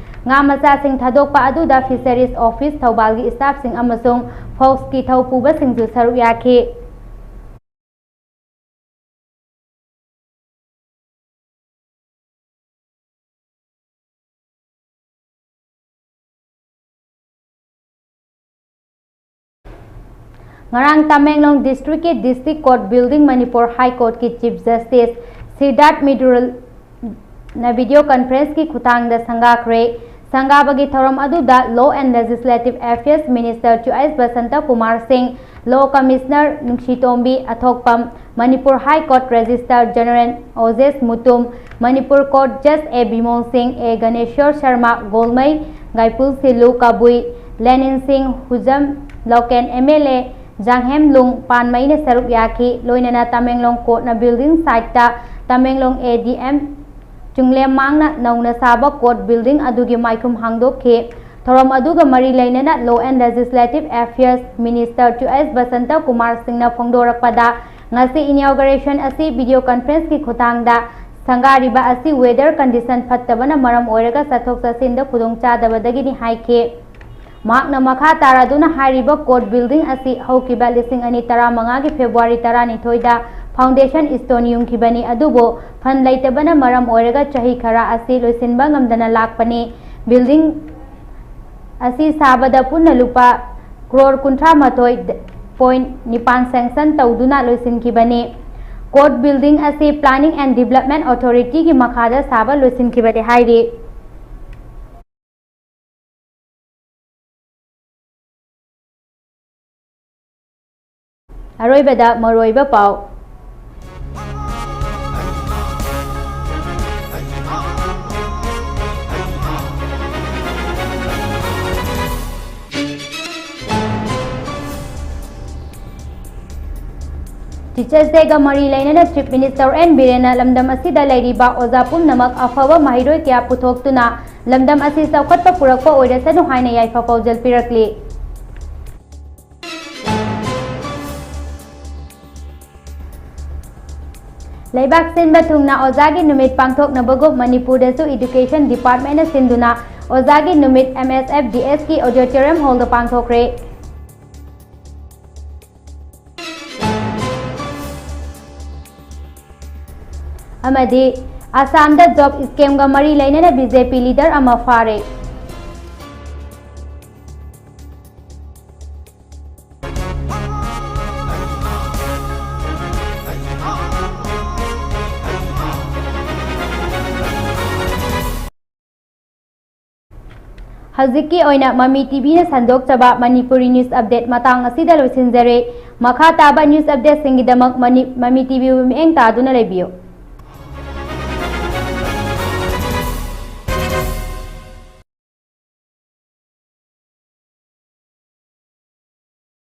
ꯉꯥ ꯃꯆꯥꯁꯤꯡ ꯊꯥꯗꯣꯛꯄ ꯑꯗꯨꯗ ꯐꯤꯁꯔꯤꯁ ꯑꯣꯐꯤꯁ ꯊꯧꯕꯥꯜꯒꯤ ꯁ꯭ꯇꯥꯐꯁꯤꯡ ꯑꯃꯁꯨꯡ ꯐꯣꯛꯁꯀꯤ ꯊꯧꯄꯨꯕꯁꯤꯡꯁꯨ ꯁꯔꯨꯛ ꯌꯥꯈꯤ꯫ ꯉꯔꯥꯡ ꯇꯃꯦꯡꯂꯣꯡ ꯗꯤꯁꯇ꯭ꯔꯤꯛꯀꯤ ꯗꯤꯁꯇ꯭ꯔꯤꯛ ꯀꯣꯔꯠ ꯕꯤꯜꯗꯤꯡ ꯃꯅꯤꯄꯨꯔ ꯍꯥꯏ ꯀꯣꯔꯠꯀꯤ ꯆꯤꯐ ꯖꯁꯇꯤꯁ ꯁꯤꯗꯥꯔꯊ ꯃꯤꯗꯨꯔꯜꯅ ꯚꯤꯗꯤꯑꯣ ꯀꯟꯐꯔꯦꯟꯁꯀꯤ ꯈꯨꯊꯥꯡꯗ ꯁꯪꯒꯥꯈ꯭ꯔꯦ꯫ ꯁꯪꯒꯥꯕꯒꯤ ꯊꯧꯔꯝ ꯑꯗꯨꯗ Law and Legislative Affairs Minister justice Basanta Kumar Singh, Law Commissioner ꯅꯨꯡꯁꯤꯇꯣꯝꯕꯤ ꯑꯊꯣꯛꯄꯝ, Manipur high court registrar general Ojesh Mutum, Manipur court ꯖꯁ ꯑꯦ ꯕꯤꯃꯣꯜ ꯁꯤꯡ, ꯑꯦ ꯒꯅꯦꯁ꯭ꯋꯔ ꯁꯔꯃ ꯒꯣꯜꯃꯩ, ꯒꯥꯏꯄꯨꯜ ꯁꯤꯂꯨ ꯀꯕꯨꯏ, ꯂꯦꯅꯤꯟ ꯁꯤꯡ ꯍꯨꯖꯝ, ꯂꯣꯀꯦꯟ ꯑꯦꯝ ꯑꯦꯜ ꯑꯦ ꯖꯥꯡꯍꯦꯝꯂꯨꯡ ꯄꯥꯟꯃꯩꯅ ꯁꯔꯨꯛ ꯌꯥꯈꯤ꯫ ꯂꯣꯏꯅꯅ ꯇꯃꯦꯡꯂꯣꯡ ꯀꯣꯔꯠꯅ ꯕꯤꯜꯗꯤꯡ ꯁꯥꯏꯠꯇ ꯇꯃꯦꯡꯂꯣꯡ ꯑꯦ ꯗꯤ ꯑꯦꯝ ꯆꯨꯡꯂꯦꯝꯃꯥꯡꯅ ꯅꯧꯅ ꯁꯥꯕ ꯀꯣꯔꯠ ꯕꯤꯜꯗꯤꯡ ꯑꯗꯨꯒꯤ ꯃꯥꯏꯈꯨꯝ ꯍꯥꯡꯗꯣꯛꯈꯤ꯫ ꯊꯧꯔꯝ ꯑꯗꯨꯒ ꯃꯔꯤ ꯂꯩꯅꯅ Law and Legislative Affairs Minister justice Basanta Kumar ꯁꯤꯡꯅ ꯐꯣꯡꯗꯣꯔꯛꯄꯗ, ꯉꯁꯤ ꯏꯅꯣꯒꯔꯦꯁꯟ ꯑꯁꯤ ꯚꯤꯗꯤꯑꯣ ꯀꯟꯐꯔꯦꯟꯁꯀꯤ ꯈꯨꯊꯥꯡꯗ ꯁꯪꯒꯥꯔꯤꯕ ꯑꯁꯤ ꯋꯦꯗꯔ ꯀꯟꯗꯤꯁꯟ ꯐꯠꯇꯕꯅ ꯃꯔꯝ ꯑꯣꯏꯔꯒ ꯆꯠꯊꯣꯛ ꯆꯠꯁꯤꯟꯗ ꯈꯨꯗꯣꯡꯆꯥꯗꯕꯗꯒꯤꯅꯤ ꯍꯥꯏꯈꯤ꯫ ꯃꯍꯥꯛꯅ ꯃꯈꯥ ꯇꯥꯔꯗꯨꯅ ꯍꯥꯏꯔꯤꯕ ꯀꯣꯔꯠ ꯕꯤꯜꯗꯤꯡ ꯑꯁꯤ ꯍꯧꯈꯤꯕ ꯂꯤꯁꯤꯡ ꯑꯅꯤ ꯇꯔꯥꯃꯉꯥꯒꯤ ꯐꯦꯕ꯭ꯔꯨꯋꯥꯔꯤ ꯇꯔꯥꯅꯤꯊꯣꯏꯗ ꯐꯥꯎꯟꯗꯦꯁꯟ ꯁ꯭ꯇꯣꯟ ꯌꯨꯡꯈꯤꯕꯅꯤ, ꯑꯗꯨꯕꯨ ꯐꯟ ꯂꯩꯇꯕꯅ ꯃꯔꯝ ꯑꯣꯏꯔꯒ ꯆꯍꯤ ꯈꯔ ꯑꯁꯤ ꯂꯣꯏꯁꯤꯟꯕ ꯉꯝꯗꯅ ꯂꯥꯛꯄꯅꯤ꯫ ꯕꯤꯜꯗꯤꯡ ꯑꯁꯤ ꯁꯥꯕꯗ ꯄꯨꯟꯅ ꯂꯨꯄꯥ ꯀ꯭ꯔꯣꯔ ꯀꯨꯟꯊ꯭ꯔꯥ ꯃꯥꯊꯣꯏ ꯄꯣꯏꯟ ꯅꯤꯄꯥꯟ ꯁꯦꯡꯁꯟ ꯇꯧꯗꯨꯅ ꯂꯣꯏꯁꯤꯟꯈꯤꯕꯅꯤ꯫ ꯀꯣꯔꯠ ꯕꯤꯜꯗꯤꯡ ꯑꯁꯤ Planning and Development Authority ꯒꯤ ꯃꯈꯥꯗ ꯁꯥꯕ ꯂꯣꯏꯁꯤꯟꯈꯤꯕꯅꯤ ꯍꯥꯏꯔꯤ꯫ ꯑꯔꯣꯏꯕꯗ ꯃꯔꯨꯑꯣꯏꯕ ꯄꯥꯎ꯫ ꯇꯤꯆꯔꯁ ꯗꯦꯒ ꯃꯔꯤ ꯂꯩꯅꯅ ꯆꯤꯐ ꯃꯤꯅꯤꯁꯇꯔ ꯑꯦꯟ ꯕꯤꯔꯦꯟꯅ ꯂꯝꯗꯝ ꯑꯁꯤꯗ ꯂꯩꯔꯤꯕ ꯑꯣꯖꯥ ꯄꯨꯝꯅꯃꯛ ꯑꯐꯕ ꯃꯍꯩꯔꯣꯏ ꯀꯌꯥ ꯄꯨꯊꯣꯛꯇꯨꯅ ꯂꯝꯗꯝ ꯑꯁꯤ ꯆꯥꯎꯈꯠꯄ ꯄꯨꯔꯛꯄ ꯑꯣꯏꯔꯁꯅꯨ ꯍꯥꯏꯅ ꯌꯥꯏꯐ ꯄꯥꯎꯖꯦꯜ ꯄꯤꯔꯛꯂꯤ꯫ ꯂꯩꯕꯥꯛ ꯁꯤꯟꯕ ꯊꯨꯡꯅ ꯑꯣꯖꯥꯒꯤ ꯅꯨꯃꯤꯠ ꯄꯥꯡꯊꯣꯛꯅꯕꯒꯨꯝ ꯃꯅꯤꯄꯨꯔꯗꯁꯨ ꯏꯗꯨꯀꯦꯁꯟ ꯗꯤꯄꯥꯔꯠꯃꯦꯟꯅ ꯁꯤꯟꯗꯨꯅ ꯑꯣꯖꯥꯒꯤ ꯅꯨꯃꯤꯠ ꯑꯦꯝ ꯑꯦꯁ ꯑꯦꯐ ꯗꯤ ꯑꯦꯁꯀꯤ ꯑꯣꯗꯤꯇꯣꯔꯤꯌꯝ ꯍꯣꯜꯗ ꯄꯥꯡꯊꯣꯛꯈ꯭ꯔꯦ꯫ ꯑꯃꯗꯤ ꯑꯁꯥꯝꯗ ꯖꯣꯕ ꯁ꯭ꯀꯦꯝꯒ ꯃꯔꯤ ꯂꯩꯅꯅ ꯕꯤ ꯖꯦ ꯄꯤ ꯂꯤꯗꯔ ꯑꯃ ꯐꯥꯔꯦ꯫ ꯍꯧꯖꯤꯛꯀꯤ ꯑꯣꯏꯅ ꯃꯃꯤ ꯇꯤꯚꯤꯅ ꯁꯟꯗꯣꯛꯆꯕ ꯃꯅꯤꯄꯨꯔꯤ news update ꯃꯇꯥꯡ ꯑꯁꯤꯗ ꯂꯣꯏꯁꯤꯟꯖꯔꯦ꯫ ꯃꯈꯥ ꯇꯥꯕ news updateꯁꯤꯡꯒꯤꯗꯃꯛ ꯃꯅꯤ-, ꯃꯃꯤ ꯇꯤꯚꯤꯕꯨ ꯃꯤꯠꯌꯦꯡ ꯇꯥꯗꯨꯅ ꯂꯩꯕꯤꯌꯨ꯫